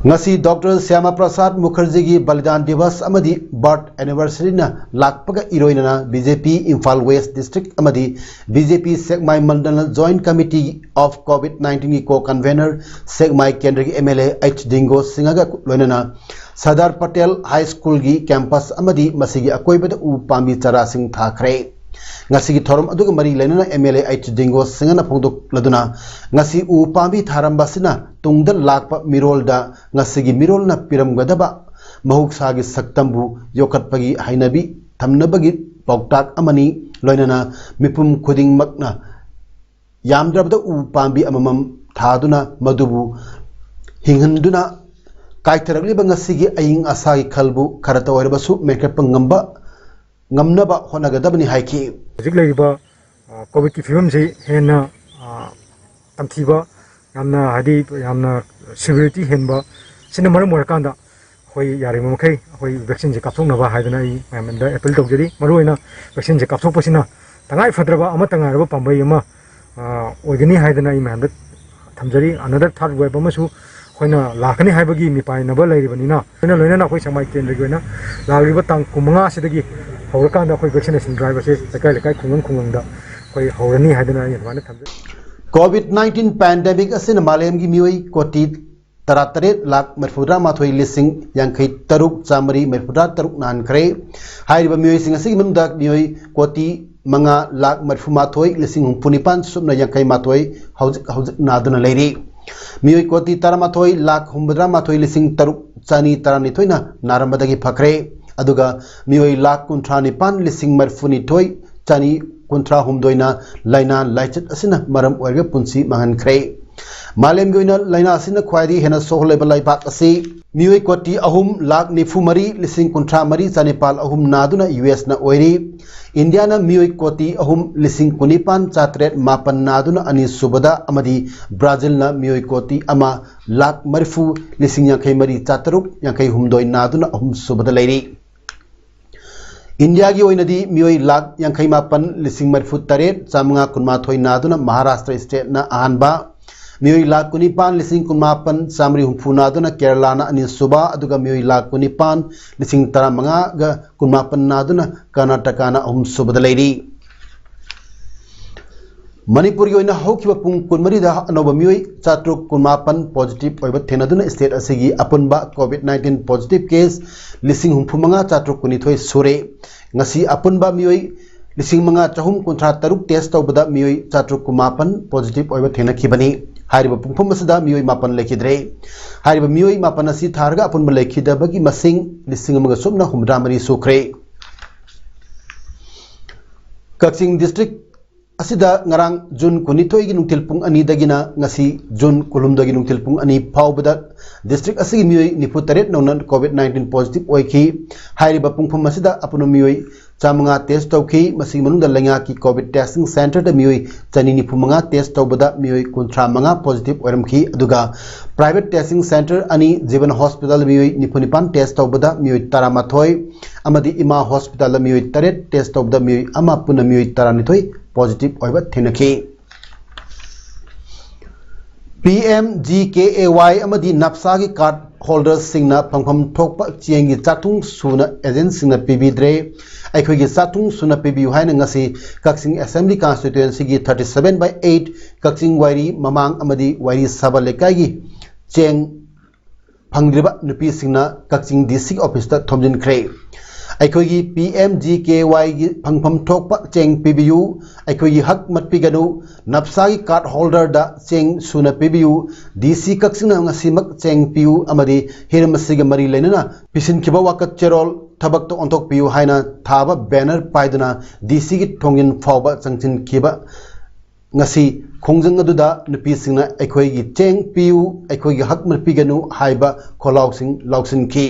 ꯉꯁꯤ ꯗꯣꯛꯇꯔ ꯁ꯭ꯌꯥꯃꯥ ꯄ꯭ꯔꯁꯥꯗ ꯃꯨꯈꯔꯖꯤꯒꯤ ꯕꯂꯤꯗꯥꯟ ꯗꯤꯕꯁ ꯑꯃꯗꯤ ꯕꯥꯔꯊ ꯑꯦꯅꯤꯚꯔꯁꯔꯤꯅ ꯂꯥꯛꯄꯒ ꯏꯔꯣꯏꯅꯅ B J P Imphal west district ꯑꯃꯗꯤ ꯕꯤ ꯖꯦ ꯄꯤ ꯁꯦꯛꯃꯥꯏ ꯃꯟꯗꯜꯅ ꯖꯣꯏꯟꯠ ꯀꯃꯤꯇꯤ ꯑꯣꯐ ꯀꯣꯚꯤꯗ ꯅꯥꯏꯟꯇꯤꯟꯒꯤ ꯀꯣ ꯀꯟꯚꯦꯅꯔ ꯁꯦꯛꯃꯥꯏ ꯀꯦꯟꯗ꯭ꯔꯒꯤ M L A H Dingo ꯁꯤꯡꯍꯒ ꯂꯣꯏꯅꯅ ꯁꯔꯗꯥꯔ ꯄꯇꯦꯜ ꯍꯥꯏ ꯁ꯭ꯀꯨꯜꯒꯤ ꯀꯦꯝꯄꯁ ꯑꯃꯗꯤ ꯃꯁꯤꯒꯤ ꯑꯀꯣꯏꯕꯗ ꯎ ꯄꯥꯝꯕꯤ ꯆꯥꯔꯥꯁꯤꯡ ꯊꯥꯈ꯭ꯔꯦ꯫ ꯉꯁꯤꯒꯤ ꯊꯧꯔꯝ ꯑꯗꯨꯒ ꯃꯔꯤ ꯂꯩꯅꯅ ꯑꯦꯝ ꯑꯦꯜ ꯑꯦ ꯑꯩꯆ ꯗꯤꯡꯒꯣ ꯁꯤꯡꯍꯅ ꯐꯣꯡꯗꯣꯛꯂꯗꯨꯅ, ꯉꯁꯤ ꯎ ꯄꯥꯝꯕꯤ ꯊꯥꯔꯝꯕ ꯑꯁꯤꯅ ꯇꯨꯡꯗ ꯂꯥꯛꯄ ꯃꯤꯔꯣꯜꯗ ꯉꯁꯤꯒꯤ ꯃꯤꯔꯣꯜꯅ ꯄꯤꯔꯝꯒꯗꯕ ꯃꯍꯧꯁꯥꯒꯤ ꯁꯛꯇꯝꯕꯨ ꯌꯣꯛꯈꯠꯄꯒꯤ ꯍꯩꯅꯕꯤ ꯊꯝꯅꯕꯒꯤ ꯄꯥꯎꯇꯥꯛ ꯑꯃꯅꯤ꯫ ꯂꯣꯏꯅꯅ ꯃꯤꯄꯨꯝ ꯈꯨꯗꯤꯡꯃꯛꯅ ꯌꯥꯝꯗ꯭ꯔꯕꯗ ꯎ ꯄꯥꯝꯕꯤ ꯑꯃꯃꯝ ꯊꯥꯗꯨꯅ ꯃꯗꯨꯕꯨ ꯍꯤꯡꯍꯟꯗꯨꯅ ꯀꯥꯏꯊꯔꯛꯂꯤꯕ ꯉꯁꯤꯒꯤ ꯑꯏꯪ ꯑꯁꯥꯒꯤ ꯈꯜꯕꯨ ꯈꯔꯇ ꯑꯣꯏꯔꯕꯁꯨ ꯃꯦꯟꯈꯠꯄ ꯉꯝꯕ, ꯉꯝꯅꯕ ꯍꯣꯠꯅꯒꯗꯕꯅꯤ ꯍꯥꯏꯈꯤ꯫ ꯍꯧꯖꯤꯛ ꯂꯩꯔꯤꯕ, ꯑ, ꯀꯣꯚꯤꯗꯀꯤ ꯐꯤꯕꯝꯁꯤ ꯍꯦꯟꯅ, ꯑ, ꯇꯝꯊꯤꯕ, ꯌꯥꯝꯅ, ꯍꯥꯏꯗꯤ, ꯌꯥꯝꯅ severity ꯍꯦꯟꯕ, ꯁꯤꯅ ꯃꯔꯝ ꯑꯣꯏꯔꯀꯥꯟꯗ ꯑꯩꯈꯣꯏ ꯌꯥꯔꯤꯕ ꯃꯈꯩ ꯑꯩꯈꯣꯏ vaccine ꯁꯦ ꯀꯥꯞꯊꯣꯛꯅꯕ ꯍꯥꯏꯗꯅ ꯑꯩ ꯃꯌꯥꯝꯗ appeal ꯇꯧꯖꯔꯤ꯫ ꯃꯔꯨꯑꯣꯏꯅ vaccine ꯁꯦ ꯀꯥꯞꯊꯣꯛꯄꯁꯤꯅ ꯇꯉꯥꯏ ꯐꯗ꯭ꯔꯕ ꯑꯃꯠꯇ ꯉꯥꯏꯔꯕ ꯄꯥꯝꯕꯩ ꯑꯃ, ꯑ, ꯑꯣꯏꯒꯅꯤ ꯍꯥꯏꯗꯅ ꯑꯩ ꯃꯌꯥꯝꯗ ꯊꯝꯖꯔꯤ꯫ Another third wave ꯑꯃꯁꯨ ꯑꯩꯈꯣꯏꯅ ꯂꯥꯛꯀꯅꯤ ꯍꯥꯏꯕꯒꯤ ꯃꯤꯄꯥꯏꯅꯕ ꯂꯩꯔꯤꯕꯅꯤꯅ, ꯂꯣꯏꯅ ꯂꯣꯏꯅꯅ ꯑꯩꯈꯣꯏ ꯁꯦꯛꯃꯥꯏ ꯀꯦꯟꯗ꯭ꯔꯒꯤ ꯑꯣꯏꯅ ꯂꯥꯛꯂꯤꯕ ꯇꯥꯡ ꯀꯨꯟꯃꯉꯥ ꯑꯁꯤꯗꯒꯤ ꯍꯧꯔꯀꯥꯟꯗ ꯑꯩꯈꯣꯏ vaccination drive ꯑꯁꯤ ꯂꯩꯀꯥꯏ ꯂꯩꯀꯥꯏ, ꯈꯨꯡꯒꯪ ꯈꯨꯡꯒꯪꯗ ꯑꯩꯈꯣꯏ ꯍꯧꯔꯅꯤ ꯍꯥꯏꯗꯅ ꯑꯩ ꯑꯗꯨꯃꯥꯏꯅ ꯊꯝꯖꯩ꯫ COVID nineteen pandemic ꯑꯁꯤꯅ ꯃꯥꯂꯦꯝꯒꯤ ꯃꯤꯑꯣꯏ ꯀꯣꯇꯤ ꯇꯔꯥꯇꯔꯦꯠ ꯂꯥꯈ ꯃꯔꯤꯐꯨꯇꯔꯥꯃꯥꯊꯣꯏ ꯂꯤꯁꯤꯡ ꯌꯥꯡꯈꯩ ꯇꯔꯨꯛ ꯆꯥꯃꯔꯤ ꯃꯔꯤꯐꯨꯇꯔꯥ ꯇꯔꯨꯛ ꯅꯥꯟꯈ꯭ꯔꯦ꯫ ꯍꯥꯏꯔꯤꯕ ꯃꯤꯑꯣꯏꯁꯤꯡ ꯑꯁꯤꯒꯤ ꯃꯅꯨꯡꯗ ꯃꯤꯑꯣꯏ ꯀꯣꯇꯤ ꯃꯉꯥ ꯂꯥꯈ ꯃꯔꯤꯐꯨꯃꯥꯊꯣꯏ ꯂꯤꯁꯤꯡ ꯍꯨꯝꯐꯨ ꯅꯤꯄꯥꯟ ꯁꯨꯞꯅ ꯌꯥꯡꯈꯩ ꯃꯥꯊꯣꯏ ꯍꯧꯖꯤꯛ ꯍꯧꯖꯤꯛ ꯅꯥꯗꯨꯅ ꯂꯩꯔꯤ꯫ ꯃꯤꯑꯣꯏ ꯀꯣꯇꯤ ꯇꯔꯥꯃꯥꯊꯣꯏ ꯂꯥꯈ ꯍꯨꯝꯐꯨꯇꯔꯥꯃꯥꯊꯣꯏ ꯂꯤꯁꯤꯡ ꯇꯔꯨꯛ ꯆꯅꯤ ꯇꯔꯥꯅꯤꯊꯣꯏꯅ ꯅꯥꯔꯝꯕꯗꯒꯤ ꯐꯈ꯭ꯔꯦ꯫ ꯑꯗꯨꯒ ꯃꯤꯑꯣꯏ ꯂꯥꯈ ꯀꯨꯟꯊ꯭ꯔꯥ ꯅꯤꯄꯥꯟ ꯂꯤꯁꯤꯡ ꯃꯔꯤꯐꯨꯅꯤꯊꯣꯏ ꯆꯅꯤ ꯀꯨꯟꯊ꯭ꯔꯥ ꯍꯨꯝꯗꯣꯏꯅ ꯂꯥꯏꯅꯥ ꯂꯥꯏꯆꯠ ꯑꯁꯤꯅ ꯃꯔꯝ ꯑꯣꯏꯔꯒ ꯄꯨꯟꯁꯤ ꯃꯥꯡꯍꯟꯈ꯭ꯔꯦ꯫ ꯃꯥꯂꯦꯝꯒꯤ ꯑꯣꯏꯅ ꯂꯥꯏꯅꯥ ꯑꯁꯤꯅ ꯈ꯭ꯋꯥꯏꯗꯒꯤ ꯍꯦꯟꯅ ꯁꯣꯛꯍꯜꯂꯤꯕ ꯂꯩꯕꯥꯛ ꯑꯁꯤ ꯃꯤꯑꯣꯏ ꯀꯣꯇꯤ ꯑꯍꯨꯝ ꯂꯥꯈ ꯅꯤꯐꯨ ꯃꯔꯤ ꯂꯤꯁꯤꯡ ꯀꯨꯟꯊ꯭ꯔꯥ ꯃꯔꯤ ꯆꯥꯅꯤꯄꯥꯜ ꯑꯍꯨꯝ ꯅꯥꯗꯨꯅ ꯌꯨ ꯑꯦꯁꯅ ꯑꯣꯏꯔꯤ꯫ ꯏꯟꯗꯤꯌꯥꯅ ꯃꯤꯑꯣꯏ ꯀꯣꯇꯤ ꯑꯍꯨꯝ ꯂꯤꯁꯤꯡ ꯀꯨꯟꯅꯤꯄꯥꯟ ꯆꯥꯇꯔꯦꯠ ꯃꯥꯄꯟ ꯅꯥꯗꯨꯅ ꯑꯅꯤꯁꯨꯕꯗ ꯑꯃꯗꯤ ꯕ꯭ꯔꯥꯖꯤꯜꯅ ꯃꯤꯑꯣꯏ ꯀꯣꯇꯤ ꯑꯃ ꯂꯥꯈ ꯃꯔꯤꯐꯨ ꯂꯤꯁꯤꯡ ꯌꯥꯡꯈꯩ ꯃꯔꯤ ꯆꯥꯇꯔꯨꯛ ꯌꯥꯡꯈꯩ ꯍꯨꯝꯗꯣꯏ ꯅꯥꯗꯨꯅ ꯑꯍꯨꯝꯁꯨꯕꯗ ꯂꯩꯔꯤ꯫ ꯏꯟꯗꯤꯌꯥꯒꯤ ꯑꯣꯏꯅꯗꯤ ꯃꯤꯑꯣꯏ ꯂꯥꯈ ꯌꯥꯡꯈꯩ ꯃꯥꯄꯟ ꯂꯤꯁꯤꯡ ꯃꯔꯤꯐꯨ ꯇꯔꯦꯠ ꯆꯥꯃꯉꯥ ꯀꯨꯟꯃꯥꯊꯣꯏ ꯅꯥꯗꯨꯅ ꯃꯍꯥꯔꯥꯁꯇ꯭ꯔ ꯁ꯭ꯇꯦꯠꯅ ꯑꯍꯥꯟꯕ, ꯃꯤꯑꯣꯏ ꯂꯥꯈ ꯀꯨꯟꯅꯤꯄꯥꯟ ꯂꯤꯁꯤꯡ ꯀꯨꯟꯃꯥꯄꯟ ꯆꯥꯃꯔꯤ ꯍꯨꯝꯐꯨ ꯅꯥꯗꯨꯅ ꯀꯦꯔꯂꯥꯅ ꯑꯅꯤꯁꯨꯕ, ꯑꯗꯨꯒ ꯃꯤꯑꯣꯏ ꯂꯥꯈ ꯀꯨꯟꯅꯤꯄꯥꯟ ꯂꯤꯁꯤꯡ ꯇꯔꯥꯃꯉꯥꯒ ꯀꯨꯟꯃꯥꯄꯟ ꯅꯥꯗꯨꯅ ꯀꯔꯅꯥꯇꯀꯥꯅ ꯑꯍꯨꯝꯁꯨꯕꯗ ꯂꯩꯔꯤ꯫ ꯃꯅꯤꯄꯨꯔꯒꯤ ꯑꯣꯏꯅ ꯍꯧꯈꯤꯕ ꯄꯨꯡ ꯀꯨꯟꯃꯔꯤꯗ ꯑꯅꯧꯕ ꯃꯤꯑꯣꯏ ꯆꯥꯇ꯭ꯔꯨꯛ ꯀꯨꯟꯃꯥꯄꯟ positive ꯑꯣꯏꯕ ꯊꯦꯡꯅꯗꯨꯅ state ꯑꯁꯤꯒꯤ ꯑꯄꯨꯟꯕ COVID nineteen positive case ꯂꯤꯁꯤꯡ ꯍꯨꯝꯐꯨ ꯃꯉꯥ ꯆꯥꯇ꯭ꯔꯨꯛ ꯀꯨꯟꯅꯤꯊꯣꯏ ꯁꯨꯔꯦ꯫ ꯉꯁꯤ ꯑꯄꯨꯟꯕ ꯃꯤꯑꯣꯏ ꯂꯤꯁꯤꯡ ꯃꯉꯥ ꯆꯍꯨꯝ ꯀꯨꯟꯊ꯭ꯔꯥ ꯇꯔꯨꯛ test ꯇꯧꯕꯗ ꯃꯤꯑꯣꯏ ꯆꯥꯇ꯭ꯔꯨꯛ ꯀꯨꯟꯃꯥꯄꯟ positive ꯑꯣꯏꯕ ꯊꯦꯡꯅꯈꯤꯕꯅꯤ꯫ ꯍꯥꯏꯔꯤꯕ ꯄꯨꯡꯐꯝ ꯑꯁꯤꯗ ꯃꯤꯑꯣꯏ ꯃꯥꯄꯟ ꯂꯩꯈꯤꯗ꯭ꯔꯦ꯫ ꯍꯥꯏꯔꯤꯕ ꯃꯤꯑꯣꯏ ꯃꯥꯄꯟ ꯑꯁꯤ ꯊꯥꯔꯒ ꯑꯄꯨꯟꯕ ꯂꯩꯈꯤꯗꯕꯒꯤ ꯃꯁꯤꯡ ꯂꯤꯁꯤꯡ ꯑꯃꯒ ꯁꯨꯞꯅ ꯍꯨꯝꯐꯨꯇꯔꯥ ꯃꯔꯤ ꯁꯨꯈ꯭ꯔꯦ꯫ ꯀꯛꯆꯤꯡ district ꯑꯁꯤꯗ ꯉꯔꯥꯡ June ꯀꯨꯟꯅꯤꯊꯣꯏꯒꯤ ꯅꯨꯡꯊꯤꯜ ꯄꯨꯡ ꯑꯅꯤꯗꯒꯤꯅ ꯉꯁꯤ June ꯀꯨꯟꯍꯨꯝꯗꯣꯏꯒꯤ ꯅꯨꯡꯊꯤꯜ ꯄꯨꯡ ꯑꯅꯤ ꯐꯥꯎꯕꯗ district ꯑꯁꯤꯒꯤ ꯃꯤꯑꯣꯏ ꯅꯤꯐꯨ ꯇꯔꯦꯠ ꯅꯧꯅ COVID nineteen positive ꯑꯣꯏꯈꯤ꯫ ꯍꯥꯏꯔꯤꯕ ꯄꯨꯡꯐꯝ ꯑꯁꯤꯗ ꯑꯄꯨꯟꯕ ꯃꯤꯑꯣꯏ ꯆꯥꯃꯉꯥ test ꯇꯧꯈꯤ꯫ ꯃꯁꯤꯒꯤ ꯃꯅꯨꯡꯗ ꯂꯩꯉꯥꯛꯀꯤ COVID testing centreꯗ ꯃꯤꯑꯣꯏ ꯆꯅꯤ ꯅꯤꯐꯨ ꯃꯉꯥ test ꯇꯧꯕꯗ ꯃꯤꯑꯣꯏ ꯀꯨꯟꯊ꯭ꯔꯥ ꯃꯉꯥ positive ꯑꯣꯏꯔꯝꯈꯤ꯫ ꯑꯗꯨꯒ private testing centre ꯑꯅꯤ, ꯖꯤꯕꯟ hospitalꯗ ꯃꯤꯑꯣꯏ ꯅꯤꯐꯨ ꯅꯤꯄꯥꯟ test ꯇꯧꯕꯗ ꯃꯤꯑꯣꯏ ꯇꯔꯥꯃꯥꯊꯣꯏ ꯑꯃꯗꯤ ꯏꯃꯥ hospitalꯗ ꯃꯤꯑꯣꯏ ꯇꯔꯦꯠ test ꯇꯧꯕꯗ ꯃꯤꯑꯣꯏ ꯑꯃ, ꯄꯨꯟꯅ ꯃꯤꯑꯣꯏ ꯇꯔꯥꯅꯤꯊꯣꯏ positive ꯑꯣꯏꯕ ꯊꯦꯡꯅꯈꯤ꯫ PMGKAY ꯑꯃꯗꯤ NAPSAꯒꯤ card holderꯁꯤꯡꯅ ꯐꯪꯐꯝ ꯊꯣꯛꯄ ꯆꯦꯡꯒꯤ ꯆꯥꯛꯊꯨꯡ ꯁꯨꯅ agentꯁꯤꯡꯅ ꯄꯤꯕꯤꯗ꯭ꯔꯦ꯫ ꯑꯩꯈꯣꯏꯒꯤ ꯆꯥꯛꯊꯨꯡ ꯁꯨꯅ ꯄꯤꯕꯤꯌꯨ ꯍꯥꯏꯅ ꯉꯁꯤ ꯀꯛꯆꯤꯡ Assembly Constituencyꯒꯤ thirty seven by eight ꯀꯛꯆꯤꯡ ꯋꯥꯏꯔꯤ ꯃꯃꯥꯡ ꯑꯃꯗꯤ ꯋꯥꯏꯔꯤ ꯁꯥꯕ ꯂꯩꯀꯥꯏꯒꯤ ꯆꯦꯡ ꯐꯪꯗ꯭ꯔꯤꯕ ꯅꯨꯄꯤꯁꯤꯡꯅ ꯀꯛꯆꯤꯡ DC officeꯇ ꯊꯣꯝꯖꯤꯟꯈ꯭ꯔꯦ꯫ ꯑꯩꯈꯣꯏꯒꯤ PMGKAYꯒꯤ ꯐꯪꯐꯝ ꯊꯣꯛꯄ ꯆꯦꯡ ꯄꯤꯕꯤꯌꯨ, ꯑꯩꯈꯣꯏꯒꯤ ꯍꯛ ꯃꯠꯄꯤꯒꯅꯨ, NAPSAꯒꯤ card holderꯗ ꯆꯦꯡ ꯁꯨꯅ ꯄꯤꯕꯤꯌꯨ, DC ꯀꯛꯆꯤꯡꯅ ꯉꯁꯤꯃꯛ ꯆꯦꯡ ꯄꯤꯌꯨ ꯑꯃꯗꯤ ꯍꯤꯔꯝ ꯑꯁꯤꯒ ꯃꯔꯤ ꯂꯩꯅꯅ ꯄꯤꯁꯤꯟꯈꯤꯕ ꯋꯥꯀꯠ ꯆꯦꯔꯣꯜ ꯊꯕꯛꯇ ꯑꯣꯟꯊꯣꯛꯄꯤꯌꯨ ꯍꯥꯏꯅ ꯊꯥꯕ banner ꯄꯥꯏꯗꯨꯅ DCꯒꯤ ꯊꯣꯡꯖꯤꯟ ꯐꯥꯎꯕ ꯆꯪꯁꯤꯟꯈꯤꯕ ꯉꯁꯤ ꯈꯣꯡꯖꯪ ꯑꯗꯨꯗ ꯅꯨꯄꯤꯁꯤꯡꯅ "ꯑꯩꯈꯣꯏꯒꯤ ꯆꯦꯡ ꯄꯤꯌꯨ, ꯑꯩꯈꯣꯏꯒꯤ ꯍꯛ ꯃꯠꯄꯤꯒꯅꯨ" ꯍꯥꯏꯕ ꯈꯣꯜꯂꯥꯎꯁꯤꯡ ꯂꯥꯎꯁꯤꯟꯈꯤ꯫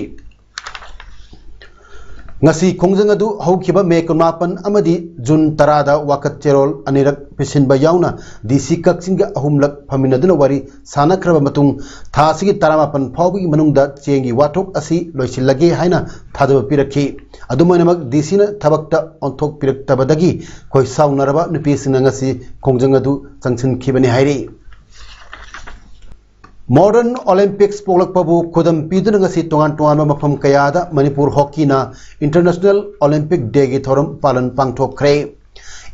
ꯉꯁꯤ ꯈꯣꯡꯖꯪ ꯑꯗꯨ ꯍꯧꯈꯤꯕ May ꯀꯨꯟꯃꯥꯄꯟ ꯑꯃꯗꯤ June ꯇꯔꯥꯗ ꯋꯥꯀꯠ ꯆꯦꯔꯣꯜ ꯑꯅꯤꯔꯛ ꯄꯤꯁꯤꯟꯕ ꯌꯥꯎꯅ DC ꯀꯛꯆꯤꯡꯒ ꯑꯍꯨꯝꯂꯛ ꯐꯝꯃꯤꯟꯅꯗꯨꯅ ꯋꯥꯔꯤ ꯁꯥꯟꯅꯈ꯭ꯔꯕ ꯃꯇꯨꯡ, ꯊꯥ ꯑꯁꯤꯒꯤ ꯇꯔꯥꯃꯥꯄꯟ ꯐꯥꯎꯕꯒꯤ ꯃꯅꯨꯡꯗ ꯆꯦꯡꯒꯤ ꯋꯥꯊꯣꯛ ꯑꯁꯤ ꯂꯣꯏꯁꯤꯜꯂꯒꯦ ꯍꯥꯏꯅ ꯊꯥꯖꯕ ꯄꯤꯔꯛꯈꯤ꯫ ꯑꯗꯨꯝ ꯑꯣꯏꯅꯃꯛ, DCꯅ ꯊꯕꯛꯇ ꯑꯣꯟꯊꯣꯛꯄꯤꯔꯛꯇꯕꯗꯒꯤ ꯈꯣꯏ ꯁꯥꯎꯅꯔꯕ ꯅꯨꯄꯤꯁꯤꯡꯅ ꯉꯁꯤ ꯈꯣꯡꯖꯪ ꯑꯗꯨ ꯆꯪꯁꯤꯟꯈꯤꯕꯅꯤ ꯍꯥꯏꯔꯤ꯫ Modern Olympics ꯄꯣꯛꯂꯛꯄꯕꯨ ꯈꯨꯗꯝ ꯄꯤꯗꯨꯅ ꯉꯁꯤ ꯇꯣꯉꯥꯟ ꯇꯣꯉꯥꯟꯕ ꯃꯐꯝ ꯀꯌꯥꯗ ꯃꯅꯤꯄꯨꯔ ꯍꯣꯀꯤꯅ International Olympic Dayꯒꯤ ꯊꯧꯔꯝ ꯄꯥꯂꯟ ꯄꯥꯡꯊꯣꯛꯈ꯭ꯔꯦ꯫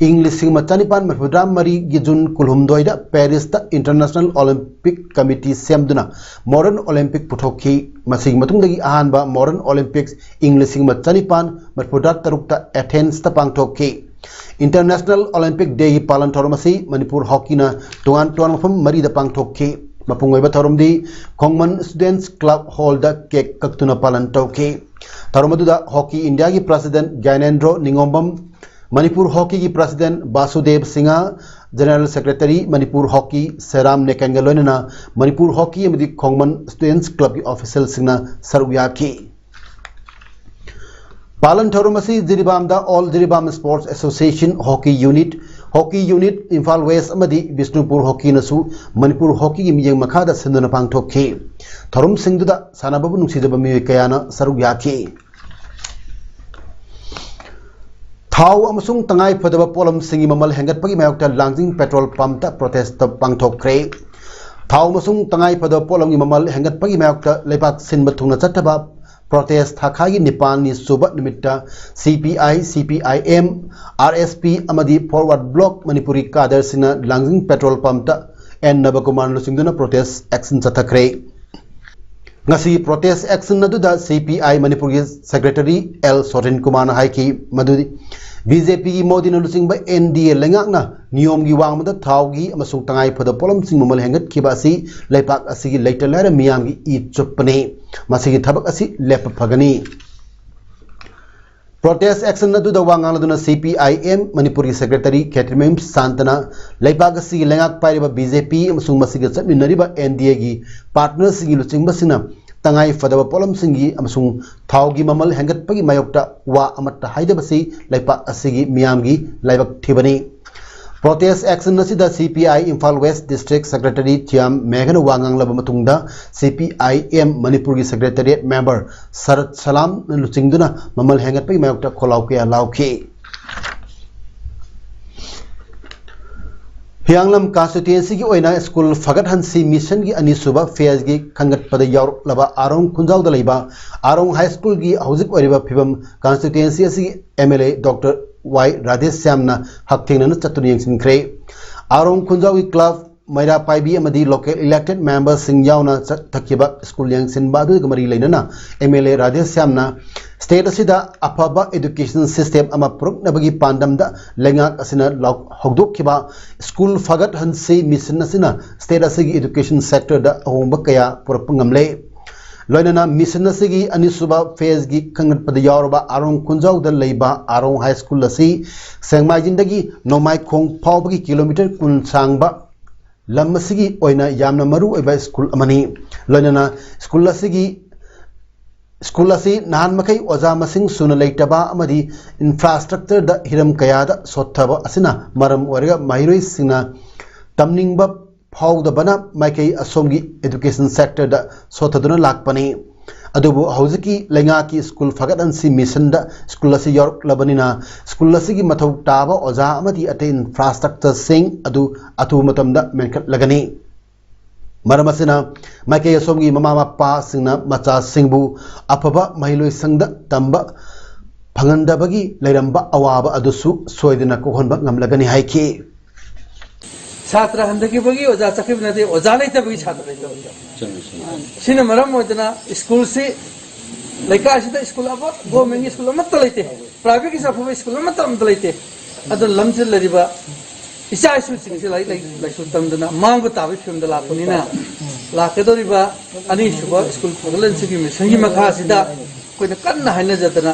ꯏꯪ ꯂꯤꯁꯤꯡ ꯑꯃ ꯆꯅꯤꯄꯥꯟ ꯃꯔꯤꯐꯨꯇꯔꯥ ꯃꯔꯤꯒꯤ June ꯀꯨꯟꯍꯨꯝꯗꯣꯏꯗ Parisꯇ International Olympic Committee ꯁꯦꯝꯗꯨꯅ Modern Olympic ꯄꯨꯊꯣꯛꯈꯤ꯫ ꯃꯁꯤꯒꯤ ꯃꯇꯨꯡꯗꯒꯤ ꯑꯍꯥꯟꯕ Modern Olympics ꯏꯪ ꯂꯤꯁꯤꯡ ꯑꯃ ꯆꯅꯤꯄꯥꯟ ꯃꯔꯤꯐꯨꯇꯔꯥ ꯇꯔꯨꯛꯇ Athensꯇ ꯄꯥꯡꯊꯣꯛꯈꯤ꯫ International Olympic Day ꯒꯤ ꯄꯥꯂꯟ ꯊꯧꯔꯝ ꯑꯁꯤ ꯃꯅꯤꯄꯨꯔ ꯍꯣꯀꯤꯅ ꯇꯣꯉꯥꯟ ꯇꯣꯉꯥꯟꯕ ꯃꯐꯝ ꯃꯔꯤꯗ ꯄꯥꯡꯊꯣꯛꯈꯤ꯫ ꯃꯄꯨꯡ ꯑꯣꯏꯕ ꯊꯧꯔꯝꯗꯤ ꯈꯣꯡꯃꯟ Students Club Hall ꯗ cake ꯀꯛꯇꯨꯅ ꯄꯥꯂꯟ ꯇꯧꯈꯤ꯫ ꯊꯧꯔꯝ ꯑꯗꯨꯗ ꯍꯣꯀꯤ ꯏꯟꯗꯤꯌꯥꯒꯤ President ꯒ꯭ꯌꯥꯅꯦꯟꯗ꯭ꯔꯣ ꯅꯤꯉꯣꯝꯕꯝ, ꯃꯅꯤꯄꯨꯔ ꯍꯣꯀꯤꯒꯤ President Basudeb Singh, General Secretary Manipur hockey Seram ꯅꯦꯀꯦꯟꯒ ꯂꯣꯏꯅꯅ ꯃꯅꯤꯄꯨꯔ ꯍꯣꯀꯤ ꯑꯃꯗꯤ ꯈꯣꯡꯃꯟ Students Club ꯀꯤ official ꯁꯤꯡꯅ ꯁꯔꯨꯛ ꯌꯥꯈꯤ꯫ ꯄꯥꯂꯟ ꯊꯧꯔꯝ ꯑꯁꯤ ꯖꯤꯔꯤꯕꯥꯝꯗ All Jiribam Sports Association, Hockey Unit, Hockey Unit Imphal West ꯑꯃꯗꯤ ꯕꯤꯁꯅꯨꯄꯨꯔ ꯍꯣꯀꯤꯅꯁꯨ ꯃꯅꯤꯄꯨꯔ ꯍꯣꯀꯤꯒꯤ ꯃꯤꯠꯌꯦꯡ ꯃꯈꯥꯗ ꯁꯤꯟꯗꯨꯅ ꯄꯥꯡꯊꯣꯛꯈꯤ꯫ ꯊꯧꯔꯝꯁꯤꯡꯗꯨꯗ ꯁꯥꯟꯅꯕꯕꯨ ꯅꯨꯡꯁꯤꯖꯕ ꯃꯤꯑꯣꯏ ꯀꯌꯥꯅ ꯁꯔꯨꯛ ꯌꯥꯈꯤ꯫ ꯊꯥꯎ ꯑꯃꯁꯨꯡ ꯇꯉꯥꯏ ꯐꯗꯕ ꯄꯣꯠꯂꯝꯁꯤꯡꯒꯤ ꯃꯃꯜ ꯍꯦꯟꯒꯠꯄꯒꯤ ꯃꯥꯌꯣꯛꯇ ꯂꯥꯡꯖꯤꯡ petrol pump ꯇ protest ꯄꯥꯡꯊꯣꯛꯈ꯭ꯔꯦ꯫ ꯊꯥꯎ ꯑꯃꯁꯨꯡ ꯇꯉꯥꯏ ꯐꯗꯕ ꯄꯣꯠꯂꯝꯒꯤ ꯃꯃꯜ ꯍꯦꯟꯒꯠꯄꯒꯤ ꯃꯥꯌꯣꯛꯇ ꯂꯩꯕꯥꯛ ꯁꯤꯟꯕ ꯊꯨꯡꯅ ꯆꯠꯊꯕ protest ꯊꯥꯈꯥꯏꯒꯤ ꯅꯤꯄꯥꯜꯅꯤ ꯁꯨꯕ ꯅꯨꯃꯤꯠꯇ C P I, C P I M, R S P ꯑꯃꯗꯤ Forward Bloc ꯃꯅꯤꯄꯨꯔꯤ cadre ꯁꯤꯡꯅ ꯂꯥꯡꯖꯤꯡ petrol pump ꯇ N ꯅꯕꯀꯨꯃꯥꯔ ꯂꯨꯆꯤꯡꯗꯨꯅ protest action ꯆꯠꯊꯈ꯭ꯔꯦ꯫ ꯉꯁꯤꯒꯤ protest action ꯑꯗꯨꯗ C P I ꯃꯅꯤꯄꯨꯔꯒꯤ Secretary L ꯁꯣꯔꯦꯟ ꯀꯨꯃꯥꯔꯅ ꯍꯥꯏꯈꯤ ꯃꯗꯨꯗꯤ B J P ꯒꯤ ꯃꯣꯗꯤꯅ ꯂꯨꯆꯤꯡꯕ N D A ꯂꯩꯉꯥꯛꯅ ꯅꯤꯌꯣꯝꯒꯤ ꯋꯥꯡꯃꯗ ꯊꯥꯎꯒꯤ ꯑꯃꯁꯨꯡ ꯇꯉꯥꯏ ꯐꯗꯕ ꯄꯣꯠꯂꯝꯁꯤꯡ ꯃꯃꯜ ꯍꯦꯟꯒꯠꯈꯤꯕ ꯑꯁꯤ ꯂꯩꯄꯥꯛ ꯑꯁꯤꯒꯤ ꯂꯩꯇ ꯂꯥꯏꯔ ꯃꯤꯌꯥꯝꯒꯤ ꯏ ꯆꯨꯞꯄꯅꯤ꯫ ꯃꯁꯤꯒꯤ ꯊꯕꯛ ꯑꯁꯤ ꯂꯦꯞꯄ ꯐꯒꯅꯤ꯫ Protest action ꯑꯗꯨꯗ ꯋꯥ ꯉꯥꯡꯂꯗꯨꯅ C P I M ꯃꯅꯤꯄꯨꯔꯒꯤ Secretary ꯈꯦꯇ꯭ꯔꯤꯃꯌꯨꯝ ꯁꯥꯟꯇꯅ ꯂꯩꯕꯥꯛ ꯑꯁꯤꯒꯤ ꯂꯩꯉꯥꯛ ꯄꯥꯏꯔꯤꯕ B J P ꯑꯃꯁꯨꯡ ꯃꯁꯤꯒ ꯆꯠꯃꯤꯟꯅꯔꯤꯕ N D A ꯒꯤ partner ꯁꯤꯡꯒꯤ ꯂꯨꯆꯤꯡꯕꯁꯤꯡꯅ ꯇꯉꯥꯏ ꯐꯗꯕ ꯄꯣꯠꯂꯝꯁꯤꯡꯒꯤ ꯑꯃꯁꯨꯡ ꯊꯥꯎꯒꯤ ꯃꯃꯜ ꯍꯦꯟꯒꯠꯄꯒꯤ ꯃꯥꯌꯣꯛꯇ ꯋꯥ ꯑꯃꯠꯇ ꯍꯥꯏꯗꯕꯁꯤ ꯂꯩꯄꯥꯛ ꯑꯁꯤꯒꯤ ꯃꯤꯌꯥꯝꯒꯤ ꯂꯥꯏꯕꯛ ꯊꯤꯕꯅꯤ꯫ Protest action ꯑꯁꯤꯗ C P I Imphal West District Secretary ꯊꯤꯌꯥꯝ ꯃꯦꯘꯅ ꯋꯥ ꯉꯥꯡꯂꯕ ꯃꯇꯨꯡꯗ C P I M ꯃꯅꯤꯄꯨꯔꯒꯤ Secretariat member ꯁꯔꯠ ꯁꯂꯥꯝꯅ ꯂꯨꯆꯤꯡꯗꯨꯅ ꯃꯃꯜ ꯍꯦꯟꯒꯠꯄꯒꯤ ꯃꯥꯌꯣꯛꯇ ꯈꯣꯜꯂꯥꯎ ꯀꯌꯥ ꯂꯥꯎꯈꯤ꯫ ꯍꯤꯌꯥꯡꯂꯝ constituency ꯒꯤ ꯑꯣꯏꯅ school ꯐꯒꯠꯍꯟꯁꯤ mission ꯒꯤ ꯑꯅꯤꯁꯨꯕ phase ꯀꯤ ꯈꯟꯒꯠꯄꯗ ꯌꯥꯎꯔꯛꯂꯕ ꯑꯥꯔꯣꯡ ꯈꯨꯟꯖꯥꯎꯗ ꯂꯩꯕ ꯑꯥꯔꯣꯡ High School ꯒꯤ ꯍꯧꯖꯤꯛ ꯑꯣꯏꯔꯤꯕ ꯐꯤꯕꯝ constituency ꯑꯁꯤꯒꯤ M L A Doctor Y ꯔꯥꯙꯦꯁ꯭ꯌꯥꯝꯅ ꯍꯛꯊꯦꯡꯅꯅ ꯆꯠꯇꯨꯅ ꯌꯦꯡꯁꯤꯟꯈ꯭ꯔꯦ꯫ ꯑꯥꯔꯣꯡ ꯈꯨꯟꯖꯥꯎꯒꯤ club ꯃꯩꯔꯥ ꯄꯥꯏꯕꯤ ꯑꯃꯗꯤ local elected memberꯁꯤꯡ ꯌꯥꯎꯅ ꯆꯠꯊꯈꯤꯕ ꯁ꯭ꯀꯨꯜ ꯌꯦꯡꯁꯤꯟꯕ ꯑꯗꯨꯒ ꯃꯔꯤ ꯂꯩꯅꯅ MLA ꯔꯥꯙꯦꯁ꯭ꯌꯥꯝꯅ state ꯑꯁꯤꯗ ꯑꯐꯕ education system ꯑꯃ ꯄꯨꯔꯛꯅꯕꯒꯤ ꯄꯥꯟꯗꯝꯗ ꯂꯩꯉꯥꯛ ꯑꯁꯤꯅ ꯂꯥꯎ-, ꯍꯧꯗꯣꯛꯈꯤꯕ ꯁ꯭ꯀꯨꯜ ꯐꯒꯠꯍꯟꯁꯤ mission ꯑꯁꯤꯅ state ꯑꯁꯤꯒꯤ education sectorꯗ ꯑꯍꯣꯡꯕ ꯀꯌꯥ ꯄꯨꯔꯛꯄ ꯉꯝꯂꯦ꯫ ꯂꯣꯏꯅꯅ mission ꯑꯁꯤꯒꯤ ꯑꯅꯤꯁꯨꯕ phaseꯀꯤ ꯈꯟꯒꯠꯄꯗ ꯌꯥꯎꯔꯕ ꯑꯥꯔꯣꯡ ꯈꯨꯟꯖꯥꯎꯗ ꯂꯩꯕ ꯑꯥꯔꯣꯡ High School ꯑꯁꯤ ꯁꯦꯡꯃꯥꯏꯖꯤꯡꯗꯒꯤ ꯅꯣꯡꯃꯥꯏꯈꯣꯡ ꯐꯥꯎꯕꯒꯤ kilometre ꯀꯨꯟ ꯁꯥꯡꯕ ꯂꯝ ꯑꯁꯤꯒꯤ ꯑꯣꯏꯅ ꯌꯥꯝꯅ ꯃꯔꯨ ꯑꯣꯏꯕ ꯁ꯭ꯀꯨꯜ ꯑꯃꯅꯤ꯫ ꯂꯣꯏꯅꯅ ꯁ꯭ꯀꯨꯜ ꯑꯁꯤꯒꯤ, ꯁ꯭ꯀꯨꯜ ꯑꯁꯤ ꯅꯍꯥꯟ ꯃꯈꯩ ꯑꯣꯖꯥ ꯃꯁꯤꯡ ꯁꯨꯅ ꯂꯩꯇꯕ ꯑꯃꯗꯤ infrastructureꯗ ꯍꯤꯔꯝ ꯀꯌꯥꯗ ꯁꯣꯠꯊꯕ ꯑꯁꯤꯅ ꯃꯔꯝ ꯑꯣꯏꯔꯒ ꯃꯍꯩꯔꯣꯏꯁꯤꯡꯅ ꯇꯝꯅꯤꯡꯕ ꯐꯥꯎꯗꯕꯅ ꯃꯥꯏꯀꯩ ꯑꯁꯣꯝꯒꯤ education sectorꯗ ꯁꯣꯠꯊꯗꯨꯅ ꯂꯥꯛꯄꯅꯤ꯫ ꯑꯗꯨꯕꯨ ꯍꯧꯖꯤꯛꯀꯤ ꯂꯩꯉꯥꯛꯀꯤ ꯁ꯭ꯀꯨꯜ ꯐꯒꯠꯍꯟꯁꯤ missionꯗ ꯁ꯭ꯀꯨꯜ ꯑꯁꯤ ꯌꯥꯎꯔꯛꯂꯕꯅꯤꯅ ꯁ꯭ꯀꯨꯜ ꯑꯁꯤꯒꯤ ꯃꯊꯧ ꯇꯥꯕ ꯑꯣꯖꯥ ꯑꯃꯗꯤ ꯑꯇꯩ infrastructureꯁꯤꯡ ꯑꯗꯨ ꯑꯊꯨꯕ ꯃꯇꯝꯗ ꯃꯦꯟꯈꯠꯂꯒꯅꯤ꯫ ꯃꯔꯝ ꯑꯁꯤꯅ ꯃꯥꯏꯀꯩ ꯑꯁꯣꯝꯒꯤ ꯃꯃꯥ ꯃꯄꯥꯁꯤꯡꯅ ꯃꯆꯥꯁꯤꯡꯕꯨ ꯑꯐꯕ ꯃꯍꯩꯂꯣꯏꯁꯪꯗ ꯇꯝꯕ ꯐꯪꯍꯟꯗꯕꯒꯤ ꯂꯩꯔꯝꯕ ꯑꯋꯥꯕ ꯑꯗꯨꯁꯨ ꯁꯣꯏꯗꯅ ꯀꯣꯛꯍꯟꯕ ꯉꯝꯂꯒꯅꯤ ꯍꯥꯏꯈꯤ꯫ ꯁꯥꯇ꯭ꯔ ꯍꯟꯊꯈꯤꯕꯒꯤ ꯑꯣꯖꯥ ꯆꯠꯈꯤꯕ ꯅꯠꯇꯦ, ꯑꯣꯖꯥ ꯂꯩꯇꯕꯒꯤ ꯁꯥꯇ꯭ꯔ ꯂꯩꯇꯕ꯫ ꯁꯤꯅ ꯃꯔꯝ ꯑꯣꯏꯗꯅ ꯁ꯭ꯀꯨꯜꯁꯤ, ꯂꯩꯀꯥꯏꯁꯤꯗ ꯁ꯭ꯀꯨꯜ ꯑꯃ, governmentꯀꯤ ꯁ꯭ꯀꯨꯜ ꯑꯃꯠꯇ ꯂꯩꯇꯦ, privateꯀꯤꯁꯨ ꯑꯐꯕ ꯁ꯭ꯀꯨꯜ ꯑꯃꯠꯇ ꯑꯝꯇ ꯂꯩꯇꯦ꯫ ꯑꯗꯨꯅ ꯂꯝꯁꯤꯗ ꯂꯩꯔꯤꯕ ꯏꯆꯥ ꯏꯁꯨꯁꯤꯡꯁꯤ ꯂꯥꯏꯔꯤꯛ ꯂꯥꯏ-, ꯂꯥꯏꯁꯨ ꯇꯝꯗꯅ ꯃꯥꯡꯕ ꯇꯥꯕꯒꯤ ꯐꯤꯕꯝꯗ ꯂꯥꯛꯄꯅꯤꯅ, ꯂꯥꯛꯀꯗꯧꯔꯤꯕ ꯑꯅꯤꯁꯨꯕ ꯁ꯭ꯀꯨꯜ ꯐꯒꯠꯍꯟꯁꯤꯒꯤ missionꯒꯤ ꯃꯈꯥꯁꯤꯗ ꯑꯩꯈꯣꯏꯅ ꯀꯟꯅ ꯍꯥꯏꯅꯖꯗꯅ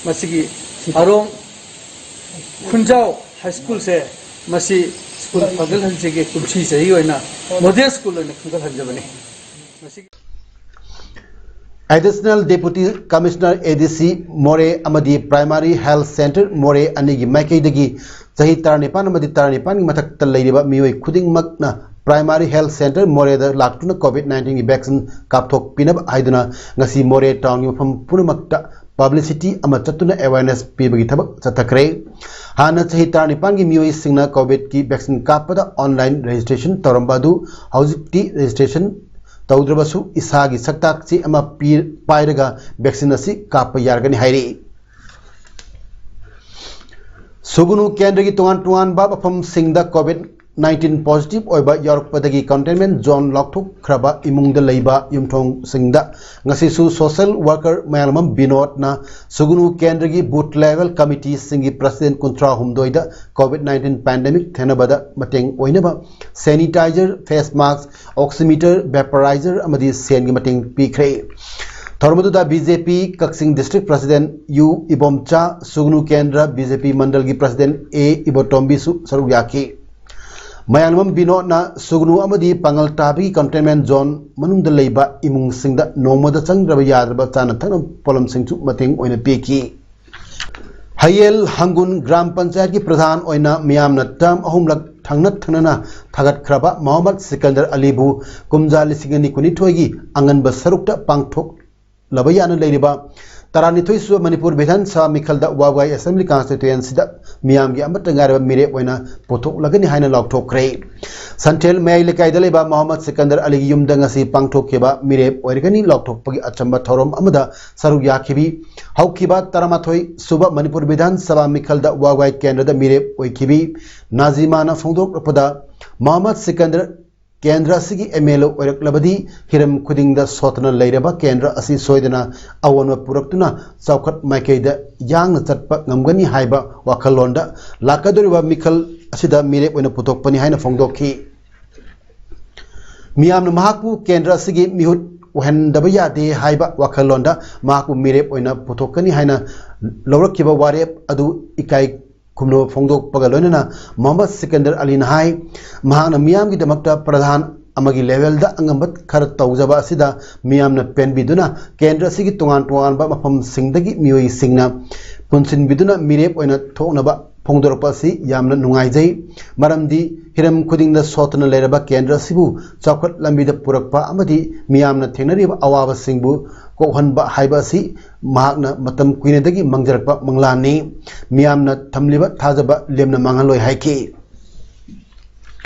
ꯃꯁꯤꯒꯤ ꯑꯥꯔꯣꯡ ꯈꯨꯟꯖꯥꯎ High Schoolꯁꯦ ꯃꯁꯤ ꯁ꯭ꯀꯨꯜ ꯐꯒꯠꯍꯟꯁꯤꯒꯤ ꯀꯨꯝꯁꯤ ꯆꯍꯤ ꯑꯣꯏꯅ model school ꯑꯣꯏꯅ ꯈꯟꯒꯠꯍꯟꯖꯕꯅꯤ꯫ ꯃꯁꯤꯒꯤ Additional Deputy Commissioner, ADC, ꯃꯣꯔꯦ ꯑꯃꯗꯤ Primary Health Centre ꯃꯣꯔꯦ ꯑꯅꯤꯒꯤ ꯃꯥꯏꯀꯩꯗꯒꯤ ꯆꯍꯤ ꯇꯔꯥꯅꯤꯄꯥꯟ ꯑꯃꯗꯤ ꯇꯔꯥꯅꯤꯄꯥꯟꯒꯤ ꯃꯊꯛꯇ ꯂꯩꯔꯤꯕ ꯃꯤꯑꯣꯏ ꯈꯨꯗꯤꯡꯃꯛꯅ Primary Health Centre ꯃꯣꯔꯦꯗ ꯂꯥꯛꯇꯨꯅ COVID nineteenꯒꯤ vaccine ꯀꯥꯞꯊꯣꯛꯄꯤꯅꯕ ꯍꯥꯏꯗꯨꯅ ꯉꯁꯤ ꯃꯣꯔꯦ townꯒꯤ ꯃꯐꯝ ꯄꯨꯝꯅꯃꯛꯇ publicity ꯑꯃ ꯆꯠꯇꯨꯅ awareness ꯄꯤꯕꯒꯤ ꯊꯕꯛ ꯆꯠꯊꯈ꯭ꯔꯦ꯫ ꯍꯥꯟꯅ ꯆꯍꯤ ꯇꯔꯥꯅꯤꯄꯥꯟꯒꯤ ꯃꯤꯑꯣꯏꯁꯤꯡꯅ COVIDꯀꯤ vaccine ꯀꯥꯞꯄꯗ online registration ꯇꯧꯔꯝꯕ ꯑꯗꯨ ꯍꯧꯖꯤꯛꯇꯤ registration ꯇꯧꯗ꯭ꯔꯕꯁꯨ ꯏꯁꯥꯒꯤ ꯁꯛꯇꯥꯛ ꯆꯦ ꯑꯃ ꯄꯤ-, ꯄꯥꯏꯔꯒ vaccine ꯑꯁꯤ ꯀꯥꯞꯄ ꯌꯥꯔꯒꯅꯤ ꯍꯥꯏꯔꯤ꯫ ꯁꯨꯒꯨꯅꯨ ꯀꯦꯟꯗ꯭ꯔꯒꯤ ꯇꯣꯉꯥꯟ ꯇꯣꯉꯥꯟꯕ ꯃꯐꯝꯁꯤꯡꯗ COVID ꯅꯥꯏꯟꯇꯤꯟ ꯄꯣꯖꯤꯇꯤꯚ ꯑꯣꯏꯕ ꯌꯥꯎꯔꯛꯄꯗꯒꯤ ꯀꯟꯇꯦꯟꯃꯦꯟ ꯖꯣꯟ ꯂꯥꯎꯊꯣꯛꯈ꯭ꯔꯕ ꯏꯃꯨꯡꯗ ꯂꯩꯕ ꯌꯨꯝꯊꯣꯡꯁꯤꯡꯗ ꯉꯁꯤꯁꯨ ꯁꯣꯁꯦꯜ ꯋꯥꯔꯀꯔ ꯃꯌꯥꯡꯂꯝꯕꯝ ꯕꯤꯅꯣꯗꯅ ꯁꯨꯒꯅꯨ ꯀꯦꯟꯗ꯭ꯔꯒꯤ ꯕꯨꯊ ꯂꯦꯚꯦꯜ ꯀꯃꯤꯇꯤꯁꯤꯡꯒꯤ ꯄ꯭ꯔꯁꯤꯗꯦꯟ ꯀꯨꯟꯊ꯭ꯔꯥ ꯍꯨꯝꯗꯣꯏꯗ ꯀꯣꯚꯤꯗ ꯅꯥꯏꯟꯇꯤꯟ ꯄꯦꯟꯗꯦꯃꯤꯛ ꯊꯦꯡꯅꯕꯗ ꯃꯇꯦꯡ ꯑꯣꯏꯅꯕ ꯁꯦꯅꯤꯇꯥꯏꯖꯔ, ꯐꯦꯁ ꯃꯥꯁꯛ, ꯑꯣꯛꯁꯤꯃꯤꯇꯔ, ꯚꯦꯄꯔꯥꯏꯖꯔ ꯑꯃꯗꯤ ꯁꯦꯟꯒꯤ ꯃꯇꯦꯡ ꯄꯤꯈ꯭ꯔꯦ꯫ ꯊꯧꯔꯝ ꯑꯗꯨꯗ ꯕꯤ ꯖꯦ ꯄꯤ ꯀꯛꯆꯤꯡ ꯗꯤꯁꯇ꯭ꯔꯤꯛ ꯄ꯭ꯔꯁꯤꯗꯦꯟ ꯌꯨ ꯏꯕꯣꯝꯆꯥ, ꯁꯨꯒꯅꯨ ꯀꯦꯟꯗ꯭ꯔ ꯕꯤ ꯖꯦ ꯄꯤ ꯃꯟꯗꯜꯒꯤ ꯄ꯭ꯔꯁꯤꯗꯦꯟ ꯑꯦ ꯏꯕꯣꯇꯣꯝꯕꯤꯁꯨ ꯁꯔꯨꯛ ꯌꯥꯈꯤ꯫ ꯃꯌꯥꯡꯂꯝꯕꯝ ꯕꯤꯅꯣꯗꯅ ꯁꯨꯒꯅꯨ ꯑꯃꯗꯤ ꯄꯥꯉꯜ ꯇꯥꯕꯒꯤ ꯀꯟꯇꯦꯟꯃꯦꯟ ꯖꯣꯟ ꯃꯅꯨꯡꯗ ꯂꯩꯕ ꯏꯃꯨꯡꯁꯤꯡꯗ ꯅꯣꯡꯃꯗ ꯆꯪꯗ꯭ꯔꯕ ꯌꯥꯗ꯭ꯔꯕ ꯆꯥꯅ ꯊꯛꯅꯕ ꯄꯣꯠꯂꯝꯁꯤꯡꯁꯨ ꯃꯇꯦꯡ ꯑꯣꯏꯅ ꯄꯤꯈꯤ꯫ ꯍꯌꯦꯜ ꯍꯪꯒꯨꯟ ꯒ꯭ꯔꯥꯝ ꯄꯟꯆꯥꯌꯠꯀꯤ ꯄ꯭ꯔꯙꯥꯟ ꯑꯣꯏꯅ ꯃꯤꯌꯥꯝꯅ ꯇꯔꯝ ꯑꯍꯨꯝꯂꯛ ꯊꯪꯅ ꯊꯪꯅꯅ ꯊꯥꯒꯠꯈ꯭ꯔꯕ ꯃꯣꯍꯝꯃꯗ ꯁꯤꯀꯟꯗꯔ ꯑꯂꯤꯕꯨ ꯀꯨꯝꯖꯥ ꯂꯤꯁꯤꯡ ꯑꯅꯤ ꯀꯨꯟꯅꯤꯊꯣꯏꯒꯤ ꯑꯉꯟꯕ ꯁꯔꯨꯛꯇ ꯄꯥꯡꯊꯣꯛꯂꯕ ꯌꯥꯅ ꯂꯩꯔꯤꯕ ꯇꯔꯥꯅꯤꯊꯣꯏ ꯁꯨꯕ ꯃꯅꯤꯄꯨꯔ ꯕꯤꯙꯥꯟ ꯁꯚꯥ ꯃꯤꯈꯜꯗ ꯋꯥꯕꯒꯥꯏ ꯑꯦꯁꯦꯝꯕ꯭ꯂꯤ ꯀꯟꯁꯇꯤꯇ꯭ꯋꯦꯟꯁꯤꯗ ꯃꯤꯌꯥꯝꯒꯤ ꯑꯃꯠꯇ ꯉꯥꯏꯔꯕ ꯃꯤꯔꯦꯞ ꯑꯣꯏꯅ ꯄꯨꯊꯣꯛꯂꯒꯅꯤ ꯍꯥꯏꯅ ꯂꯥꯎꯊꯣꯛꯈ꯭ꯔꯦ꯫ ꯁꯟꯊꯦꯜ ꯃꯌꯥꯏ ꯂꯩꯀꯥꯏꯗ ꯂꯩꯕ ꯃꯣꯍꯝꯃꯗ ꯁꯤꯀꯟꯗꯔ ꯑꯂꯤꯒꯤ ꯌꯨꯝꯗ ꯉꯁꯤ ꯄꯥꯡꯊꯣꯛꯈꯤꯕ ꯃꯤꯔꯦꯞ ꯑꯣꯏꯔꯒꯅꯤ ꯂꯥꯎꯊꯣꯛꯄꯒꯤ ꯑꯆꯝꯕ ꯊꯧꯔꯝ ꯑꯃꯗ ꯁꯔꯨꯛ ꯌꯥꯈꯤꯕꯤ ꯍꯧꯈꯤꯕ ꯇꯔꯥꯃꯥꯊꯣꯏ ꯁꯨꯕ ꯃꯅꯤꯄꯨꯔ ꯕꯤꯙꯥꯟ ꯁꯚꯥ ꯃꯤꯈꯜꯗ ꯋꯥꯒꯥꯏ ꯀꯦꯟꯗ꯭ꯔꯗ ꯃꯤꯔꯦꯞ ꯑꯣꯏꯈꯤꯕꯤ ꯅꯥꯖꯤꯃꯥꯅ ꯐꯣꯡꯗꯣꯛꯂꯛꯄꯗ, ꯃꯣꯍꯝꯃꯗ ꯁꯤꯀꯟꯗꯔ ꯀꯦꯟꯗ꯭ꯔ ꯑꯁꯤꯒꯤ ꯑꯦꯝ ꯑꯦꯜ ꯑꯦ ꯑꯣꯏꯔꯛꯂꯕꯗꯤ ꯍꯤꯔꯝ ꯈꯨꯗꯤꯡꯗ ꯁꯣꯠꯇꯅ ꯂꯩꯔꯕ ꯀꯦꯟꯗ꯭ꯔ ꯑꯁꯤ ꯁꯣꯏꯗꯅ ꯑꯑꯣꯟꯕ ꯄꯨꯔꯛꯇꯨꯅ ꯆꯥꯎꯈꯠ ꯃꯥꯏꯀꯩꯗ ꯌꯥꯡꯅ ꯆꯠꯄ ꯉꯝꯒꯅꯤ ꯍꯥꯏꯕ ꯋꯥꯈꯜꯂꯣꯟꯗ ꯂꯥꯛꯀꯗꯧꯔꯤꯕ ꯃꯤꯈꯜ ꯑꯁꯤꯗ ꯃꯤꯔꯦꯞ ꯑꯣꯏꯅ ꯄꯨꯊꯣꯛꯄꯅꯤ ꯍꯥꯏꯅ ꯐꯣꯡꯗꯣꯛꯈꯤ꯫ ꯃꯤꯌꯥꯝꯅ ꯃꯍꯥꯛꯄꯨ ꯀꯦꯟꯗ꯭ꯔ ꯑꯁꯤꯒꯤ ꯃꯤꯍꯨꯠ ꯑꯣꯏꯍꯟꯗꯕ ꯌꯥꯗꯦ ꯍꯥꯏꯕ ꯋꯥꯈꯜꯂꯣꯟꯗ ꯃꯍꯥꯛꯄꯨ ꯃꯤꯔꯦꯞ ꯑꯣꯏꯅ ꯄꯨꯊꯣꯛꯀꯅꯤ ꯍꯥꯏꯅ ꯂꯧꯔꯛꯈꯤꯕ ꯋꯥꯔꯦꯞ ꯑꯗꯨ ꯏꯀꯥꯏ ꯈꯨꯝꯅꯕ ꯐꯣꯡꯗꯣꯛꯄꯒ ꯂꯣꯏꯅꯅ ꯃꯣꯍꯝꯃꯗ ꯁꯤꯀꯟꯗꯔ ꯑꯂꯤꯅ ꯍꯥꯏ, ꯃꯍꯥꯛꯅ ꯃꯤꯌꯥꯝꯒꯤꯗꯃꯛꯇ ꯄ꯭ꯔꯙꯥꯟ ꯑꯃꯒꯤ ꯂꯦꯚꯦꯜꯗ ꯑꯉꯝꯕ ꯈꯔ ꯇꯧꯖꯕ ꯑꯁꯤꯗ ꯃꯤꯌꯥꯝꯅ ꯄꯦꯟꯕꯤꯗꯨꯅ ꯀꯦꯟꯗ꯭ꯔ ꯑꯁꯤꯒꯤ ꯇꯣꯉꯥꯟ ꯇꯣꯉꯥꯟꯕ ꯃꯐꯝꯁꯤꯡꯗꯒꯤ ꯃꯤꯑꯣꯏꯁꯤꯡꯅ ꯄꯨꯟꯁꯤꯟꯕꯤꯗꯨꯅ ꯃꯤꯔꯦꯞ ꯑꯣꯏꯅ ꯊꯣꯛꯅꯕ ꯐꯣꯡꯗꯣꯔꯛꯄ ꯑꯁꯤ ꯌꯥꯝꯅ ꯅꯨꯡꯉꯥꯏꯖꯩ꯫ ꯃꯔꯝꯗꯤ ꯍꯤꯔꯝ ꯈꯨꯗꯤꯡꯗ ꯁꯣꯠꯇꯅ ꯂꯩꯔꯕ ꯀꯦꯟꯗ꯭ꯔ ꯑꯁꯤꯕꯨ ꯆꯥꯎꯈꯠ ꯂꯝꯕꯤꯗ ꯄꯨꯔꯛꯄ ꯑꯃꯗꯤ ꯃꯤꯌꯥꯝꯅ ꯊꯦꯡꯅꯔꯤꯕ ꯑꯋꯥꯕꯁꯤꯡꯕꯨ ꯀꯣꯛꯍꯟꯕ ꯍꯥꯏꯕ ꯑꯁꯤ ꯃꯍꯥꯛꯅ ꯃꯇꯝ ꯀꯨꯏꯅꯗꯒꯤ ꯃꯪꯖꯔꯛꯄ ꯃꯪꯂꯥꯟꯅꯤ꯫ ꯃꯤꯌꯥꯝꯅ ꯊꯝꯂꯤꯕ ꯊꯥꯖꯕ ꯂꯦꯝꯅ ꯃꯥꯡꯍꯜꯂꯣꯏ ꯍꯥꯏꯈꯤ꯫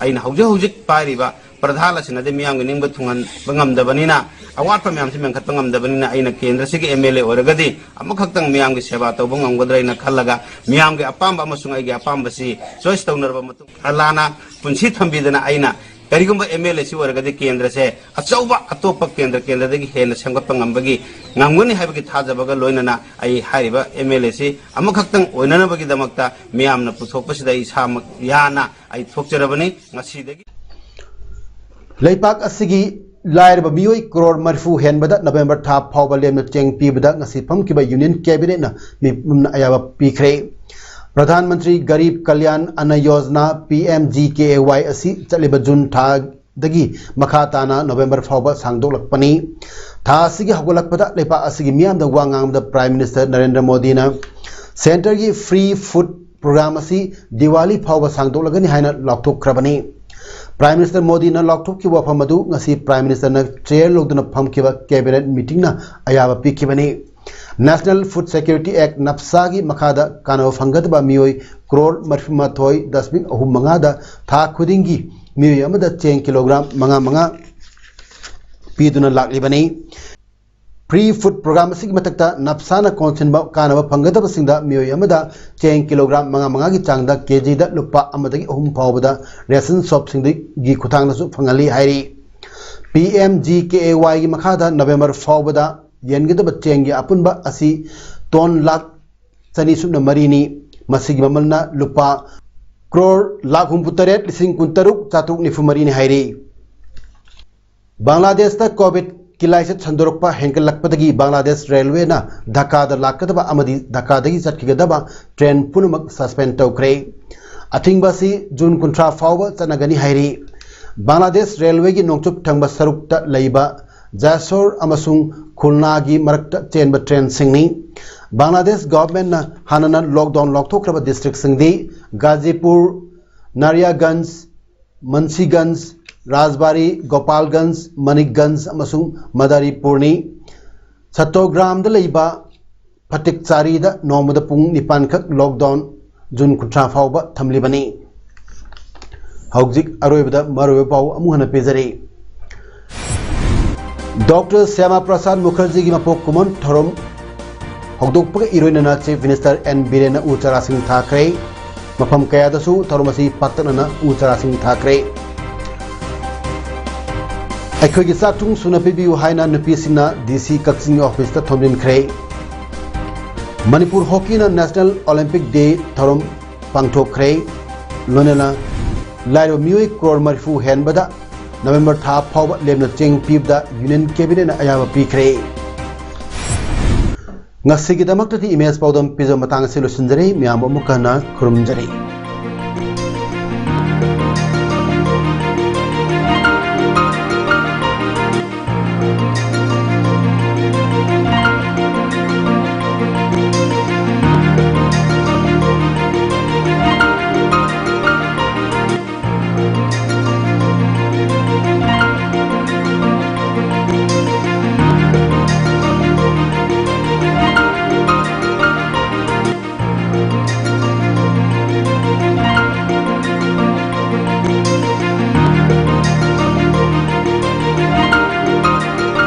ꯑꯩꯅ ꯍꯧꯖꯤꯛ ꯍꯧꯖꯤꯛ ꯄꯥꯏꯔꯤꯕ ꯄ꯭ꯔꯙꯥꯟ ꯑꯁꯤꯅꯗꯤ ꯃꯤꯌꯥꯝꯒꯤ ꯅꯤꯡꯕ ꯊꯨꯡꯍꯟꯕ ꯉꯝꯗꯕꯅꯤꯅ, ꯑꯋꯥꯠꯄ ꯃꯌꯥꯝꯁꯤ ꯃꯦꯟꯈꯠꯄ ꯉꯝꯗꯕꯅꯤꯅ, ꯑꯩꯅ ꯀꯦꯟꯗ꯭ꯔꯁꯤꯒꯤ ꯑꯦꯝ ꯑꯦꯜ ꯑꯦ ꯑꯣꯏꯔꯒꯗꯤ ꯑꯃꯈꯛꯇꯪ ꯃꯤꯌꯥꯝꯒꯤ ꯁꯦꯕꯥ ꯇꯧꯕ ꯉꯝꯒꯗ꯭ꯔꯥ ꯍꯥꯏꯅ ꯈꯜꯂꯒ, ꯃꯤꯌꯥꯝꯒꯤ ꯑꯄꯥꯝꯕ ꯑꯃꯁꯨꯡ ꯑꯩꯒꯤ ꯑꯄꯥꯝꯕꯁꯤ ꯆꯣꯏꯁ ꯇꯧꯅꯔꯕ ꯃꯇꯨꯡ, ꯑꯜꯂꯥꯅ ꯄꯨꯟꯁꯤ ꯊꯝꯕꯤꯗꯅ ꯑꯩꯅ ꯀꯔꯤꯒꯨꯝꯕ ꯑꯦꯝ ꯑꯦꯜ ꯑꯦ ꯁꯤ ꯑꯣꯏꯔꯒꯗꯤ ꯀꯦꯟꯗ꯭ꯔꯁꯦ ꯑꯆꯧꯕ ꯑꯇꯣꯞꯄ ꯀꯦꯟꯗ꯭ꯔ ꯀꯦꯟꯗ꯭ꯔꯗꯒꯤ ꯍꯦꯟꯅ ꯁꯦꯝꯒꯠꯄ ꯉꯝꯕꯒꯤ, ꯉꯝꯒꯅꯤ ꯍꯥꯏꯕꯒꯤ ꯊꯥꯖꯕꯒ ꯂꯣꯏꯅꯅ ꯑꯩ ꯍꯥꯏꯔꯤꯕ ꯑꯦꯝ ꯑꯦꯜ ꯑꯦ ꯁꯤ ꯑꯃꯈꯛꯇꯪ ꯑꯣꯏꯅꯅꯕꯒꯤꯗꯃꯛꯇ ꯃꯤꯌꯥꯝꯅ ꯄꯨꯊꯣꯛꯄꯁꯤꯗ ꯑꯩ ꯏꯁꯥꯃꯛ ꯌꯥꯅ ꯑꯩ ꯊꯣꯛꯆꯔꯕꯅꯤ꯫ ꯉꯁꯤꯗꯒꯤ ꯂꯩꯄꯥꯛ ꯑꯁꯤꯒꯤ ꯂꯥꯏꯔꯕ ꯃꯤꯑꯣꯏ ꯀ꯭ꯔꯣꯔ ꯃꯔꯤꯐꯨ ꯍꯦꯟꯕꯗ ꯅꯕꯦꯝꯕꯔ ꯊꯥ ꯐꯥꯎꯕ ꯂꯦꯝꯅ ꯆꯦꯡ ꯄꯤꯕꯗ ꯉꯁꯤ ꯐꯝꯈꯤꯕ ꯌꯨꯅꯤꯌꯟ ꯀꯦꯕꯤꯅꯦꯠꯅ ꯃꯤꯄꯨꯝꯅ ꯑꯌꯥꯕ ꯄꯤꯈ꯭ꯔꯦ꯫ Pradhan Mantri Garib Kalyan Anna Yojana, P M G K A Y, ꯑꯁꯤ ꯆꯠꯂꯤꯕ ꯖꯨꯟ ꯊꯥꯗꯒꯤ ꯃꯈꯥ ꯇꯥꯅ ꯅꯕꯦꯝꯕꯔ ꯐꯥꯎꯕ ꯁꯥꯡꯗꯣꯛꯂꯛꯄꯅꯤ꯫ ꯊꯥ ꯑꯁꯤꯒꯤ ꯍꯧꯒꯠꯂꯛꯄꯗ ꯂꯩꯄꯥꯛ ꯑꯁꯤꯒꯤ ꯃꯤꯌꯥꯝꯗ ꯋꯥ ꯉꯥꯡꯕꯗ ꯄ꯭ꯔꯥꯏꯝ ꯃꯤꯅꯤꯁꯇꯔ ꯅꯔꯦꯟꯗ꯭ꯔ ꯃꯣꯗꯤꯅ ꯁꯦꯟꯇꯔꯒꯤ ꯐ꯭ꯔꯤ ꯐꯨꯗ ꯄ꯭ꯔꯣꯒ꯭ꯔꯥꯝ ꯑꯁꯤ ꯗꯤꯋꯥꯂꯤ ꯐꯥꯎꯕ ꯁꯥꯡꯗꯣꯛꯂꯒꯅꯤ ꯍꯥꯏꯅ ꯂꯥꯎꯊꯣꯛꯈ꯭ꯔꯕꯅꯤ꯫ ꯄ꯭ꯔꯥꯏꯝ ꯃꯤꯅꯤꯁꯇꯔ ꯃꯣꯗꯤꯅ ꯂꯥꯎꯊꯣꯛꯈꯤꯕ ꯋꯥꯐꯝ ꯑꯗꯨ ꯉꯁꯤ ꯄ꯭ꯔꯥꯏꯝ ꯃꯤꯅꯤꯁꯇꯔꯅ ꯆꯦꯌꯔ ꯂꯧꯗꯨꯅ ꯐꯝꯈꯤꯕ ꯀꯦꯕꯤꯅꯦꯠ ꯃꯤꯇꯤꯡꯅ ꯑꯌꯥꯕ ꯄꯤꯈꯤꯕꯅꯤ꯫ ꯅꯦꯁꯅꯦꯜ ꯐꯨꯗ ꯁꯦꯀ꯭ꯌꯨꯔꯤꯇꯤ ꯑꯦꯛ, ꯅꯞꯁꯥꯒꯤ ꯃꯈꯥꯗ ꯀꯥꯟꯅꯕ ꯐꯪꯒꯗꯕ ꯃꯤꯑꯣꯏ ꯀ꯭ꯔꯣꯔ ꯃꯔꯤꯐꯨꯃꯥꯊꯣꯏ ꯗꯁꯃꯤꯛ ꯑꯍꯨꯝ ꯃꯉꯥꯗ ꯊꯥ ꯈꯨꯗꯤꯡꯒꯤ ꯃꯤꯑꯣꯏ ꯑꯃꯗ ꯆꯦꯡ ꯀꯤꯂꯣꯒ꯭ꯔꯥꯝ ꯃꯉꯥ ꯃꯉꯥ ꯄꯤꯗꯨꯅ ꯂꯥꯛꯂꯤꯕꯅꯤ꯫ ꯐ꯭ꯔꯤ ꯐꯨꯗ ꯄ꯭ꯔꯣꯒ꯭ꯔꯥꯝ ꯑꯁꯤꯒꯤ ꯃꯊꯛꯇ ꯅꯞꯁꯥꯅ ꯀꯣꯟꯁꯤꯟꯕ ꯀꯥꯟꯅꯕ ꯐꯪꯒꯗꯕꯁꯤꯡꯗ ꯃꯤꯑꯣꯏ ꯑꯃꯗ ꯆꯦꯡ ꯀꯤꯂꯣꯒ꯭ꯔꯥꯝ ꯃꯉꯥ ꯃꯉꯥꯒꯤ ꯆꯥꯡꯗ ꯀꯦꯖꯤꯗ ꯂꯨꯄꯥ ꯑꯃꯗꯒꯤ ꯑꯍꯨꯝ ꯐꯥꯎꯕꯗ ꯔꯦꯁꯟ ꯁꯣꯞꯁꯤꯡꯗꯒꯤ ꯈꯨꯠꯊꯥꯡꯗꯁꯨ ꯐꯪꯍꯜꯂꯤ ꯍꯥꯏꯔꯤ꯫ ꯄꯤ ꯑꯦꯝ ꯖꯤ ꯀꯦ ꯑꯦ ꯋꯥꯏꯒꯤ ꯃꯈꯥꯗ ꯅꯕꯦꯝꯕꯔ ꯐꯥꯎꯕꯗ ꯌꯦꯟꯒꯗꯕ ꯆꯦꯡꯒꯤ ꯑꯄꯨꯟꯕ ꯑꯁꯤ ꯇꯣꯟ ꯂꯥꯈ ꯆꯅꯤ ꯁꯨꯞꯅ ꯃꯔꯤꯅꯤ꯫ ꯃꯁꯤꯒꯤ ꯃꯃꯜꯅ ꯂꯨꯄꯥ ꯀ꯭ꯔꯣꯔ ꯂꯥꯈ ꯍꯨꯝꯐꯨꯇꯔꯦꯠ ꯂꯤꯁꯤꯡ ꯀꯨꯟꯇꯔꯨꯛ ꯆꯥꯇ꯭ꯔꯨꯛ ꯅꯤꯐꯨ ꯃꯔꯤꯅꯤ ꯍꯥꯏꯔꯤ꯫ ꯕꯪꯒ꯭ꯂꯥꯗꯦꯁꯇ ꯀꯣꯚꯤꯗꯀꯤ ꯂꯥꯏꯆꯠ ꯁꯟꯗꯣꯔꯛꯄ ꯍꯦꯟꯒꯠꯂꯛꯄꯗꯒꯤ ꯕꯪꯒ꯭ꯂꯥꯗꯦꯁ ꯔꯦꯜꯋꯦꯅ ꯙꯥꯀꯥꯗ ꯂꯥꯛꯀꯗꯕ ꯑꯃꯗꯤ ꯙꯥꯀꯥꯗꯒꯤ ꯆꯠꯈꯤꯒꯗꯕ ꯇ꯭ꯔꯦꯟ ꯄꯨꯝꯅꯃꯛ ꯁꯁꯄꯦꯟ ꯇꯧꯈ꯭ꯔꯦ꯫ ꯑꯊꯤꯡꯕ ꯑꯁꯤ ꯖꯨꯟ ꯀꯨꯟꯊ꯭ꯔꯥ ꯐꯥꯎꯕ ꯆꯠꯅꯒꯅꯤ ꯍꯥꯏꯔꯤ꯫ ꯕꯪꯒ꯭ꯂꯥꯗꯦꯁ ꯔꯦꯜꯋꯦꯒꯤ ꯅꯣꯡꯆꯨꯞ ꯊꯪꯕ ꯁꯔꯨꯛꯇ ꯂꯩꯕ ꯖꯥꯁꯣꯔ ꯑꯃꯁꯨꯡ ꯈꯨꯜꯅꯥꯒꯤ ꯃꯔꯛꯇ ꯆꯦꯟꯕ ꯇ꯭ꯔꯦꯟꯁꯤꯡꯅꯤ꯫ ꯕꯪꯒ꯭ꯂꯥꯗꯦꯁ ꯒꯚꯔꯟꯃꯦꯟꯠꯅ ꯍꯥꯟꯅꯅ ꯂꯣꯛꯗꯥꯎꯟ ꯂꯥꯎꯊꯣꯛꯈ꯭ꯔꯕ ꯗꯤꯁꯇ꯭ꯔꯤꯛꯁꯤꯡꯗꯤ ꯒꯥꯖꯤꯄꯨꯔ, ꯅꯥꯔꯤꯌꯥꯒꯟꯖ, ꯃꯟꯁꯤꯒꯟꯖ, ꯔꯥꯖꯕꯥꯔꯤ, ꯒꯣꯄꯥꯜꯒꯟꯖ, ꯃꯅꯤꯛꯒꯟꯖ ꯑꯃꯁꯨꯡ ꯃꯗꯥꯔꯤꯄꯨꯔꯅꯤ꯫ ꯁꯠꯇꯣꯒ꯭ꯔꯥꯝꯗ ꯂꯩꯕ ꯐꯇꯤꯛꯆꯥꯔꯤꯗ ꯅꯣꯡꯃꯗ ꯄꯨꯡ ꯅꯤꯄꯥꯟꯈꯛ ꯂꯣꯛꯗꯥꯎꯟ ꯖꯨꯟ ꯀꯨꯟꯊ꯭ꯔꯥ ꯐꯥꯎꯕ ꯊꯝꯂꯤꯕꯅꯤ꯫ ꯍꯧꯖꯤꯛ ꯑꯔꯣꯏꯕꯗ ꯃꯔꯨꯑꯣꯏꯕ ꯄꯥꯎ ꯑꯃꯨꯛ ꯍꯟꯅ ꯄꯤꯖꯔꯤ꯫ ꯗꯣꯛꯇꯔ ꯁ꯭ꯌꯥꯃꯥ ꯄ꯭ꯔꯁꯥꯗ ꯃꯨꯈꯔꯖꯤꯒꯤ ꯃꯄꯣꯛ ꯀꯨꯝꯑꯣꯟ ꯊꯧꯔꯝ ꯍꯧꯗꯣꯛꯄꯒ ꯏꯔꯣꯏꯅꯅ ꯆꯤꯐ ꯃꯤꯅꯤꯁꯇꯔ ꯑꯦꯟ ꯕꯤꯔꯦꯟꯅ ꯎ ꯆꯥꯔꯥꯁꯤꯡ ꯊꯥꯈ꯭ꯔꯦ꯫ ꯃꯐꯝ ꯀꯌꯥꯗꯁꯨ ꯊꯧꯔꯝ ꯑꯁꯤ ꯄꯥꯛꯇꯛꯅꯅ ꯎ ꯆꯥꯔꯥꯁꯤꯡ ꯊꯥꯈ꯭ꯔꯦ꯫ ꯑꯩꯈꯣꯏꯒꯤ ꯆꯥꯛ ꯊꯨꯝ ꯁꯨꯅ ꯄꯤꯕꯤꯌꯨ ꯍꯥꯏꯅ ꯅꯨꯄꯤꯁꯤꯡꯅ ꯗꯤ ꯁꯤ ꯀꯛꯆꯤꯡꯒꯤ ꯑꯣꯐꯤꯁꯇ ꯊꯣꯝꯖꯤꯟꯈ꯭ꯔꯦ꯫ ꯃꯅꯤꯄꯨꯔ ꯍꯣꯀꯤꯅ ꯅꯦꯁꯅꯦꯜ ꯑꯣꯂꯤꯝꯄꯤꯛ ꯗꯦ ꯊꯧꯔꯝ ꯄꯥꯡꯊꯣꯛꯈ꯭ꯔꯦ꯫ ꯂꯣꯏꯅꯅ ꯂꯥꯏꯔꯕ ꯃꯤꯑꯣꯏ ꯀ꯭ꯔꯣꯔ ꯃꯔꯤꯐꯨ ꯍꯦꯟꯕꯗ ꯅꯕꯦꯝꯕꯔ ꯊꯥ ꯐꯥꯎꯕ ꯂꯦꯝꯅ ꯆꯦꯡ ꯄꯤꯕꯗ ꯌꯨꯅꯤꯌꯟ ꯀꯦꯕꯤꯅꯦꯠꯅ ꯑꯌꯥꯕ ꯄꯤꯈ꯭ꯔꯦ꯫ ꯉꯁꯤꯒꯤꯗꯃꯛꯇꯗꯤ ꯏꯃꯦꯖ ꯄꯥꯎꯗꯝ ꯄꯤꯖꯕ ꯃꯇꯥꯡ ꯑꯁꯤ ꯂꯣꯏꯁꯤꯟꯖꯔꯦ꯫ ꯃꯌꯥꯝꯕꯨ ꯑꯃꯨꯛ ꯍꯟꯅ ꯈꯨꯔꯨꯝꯖꯔꯤ꯫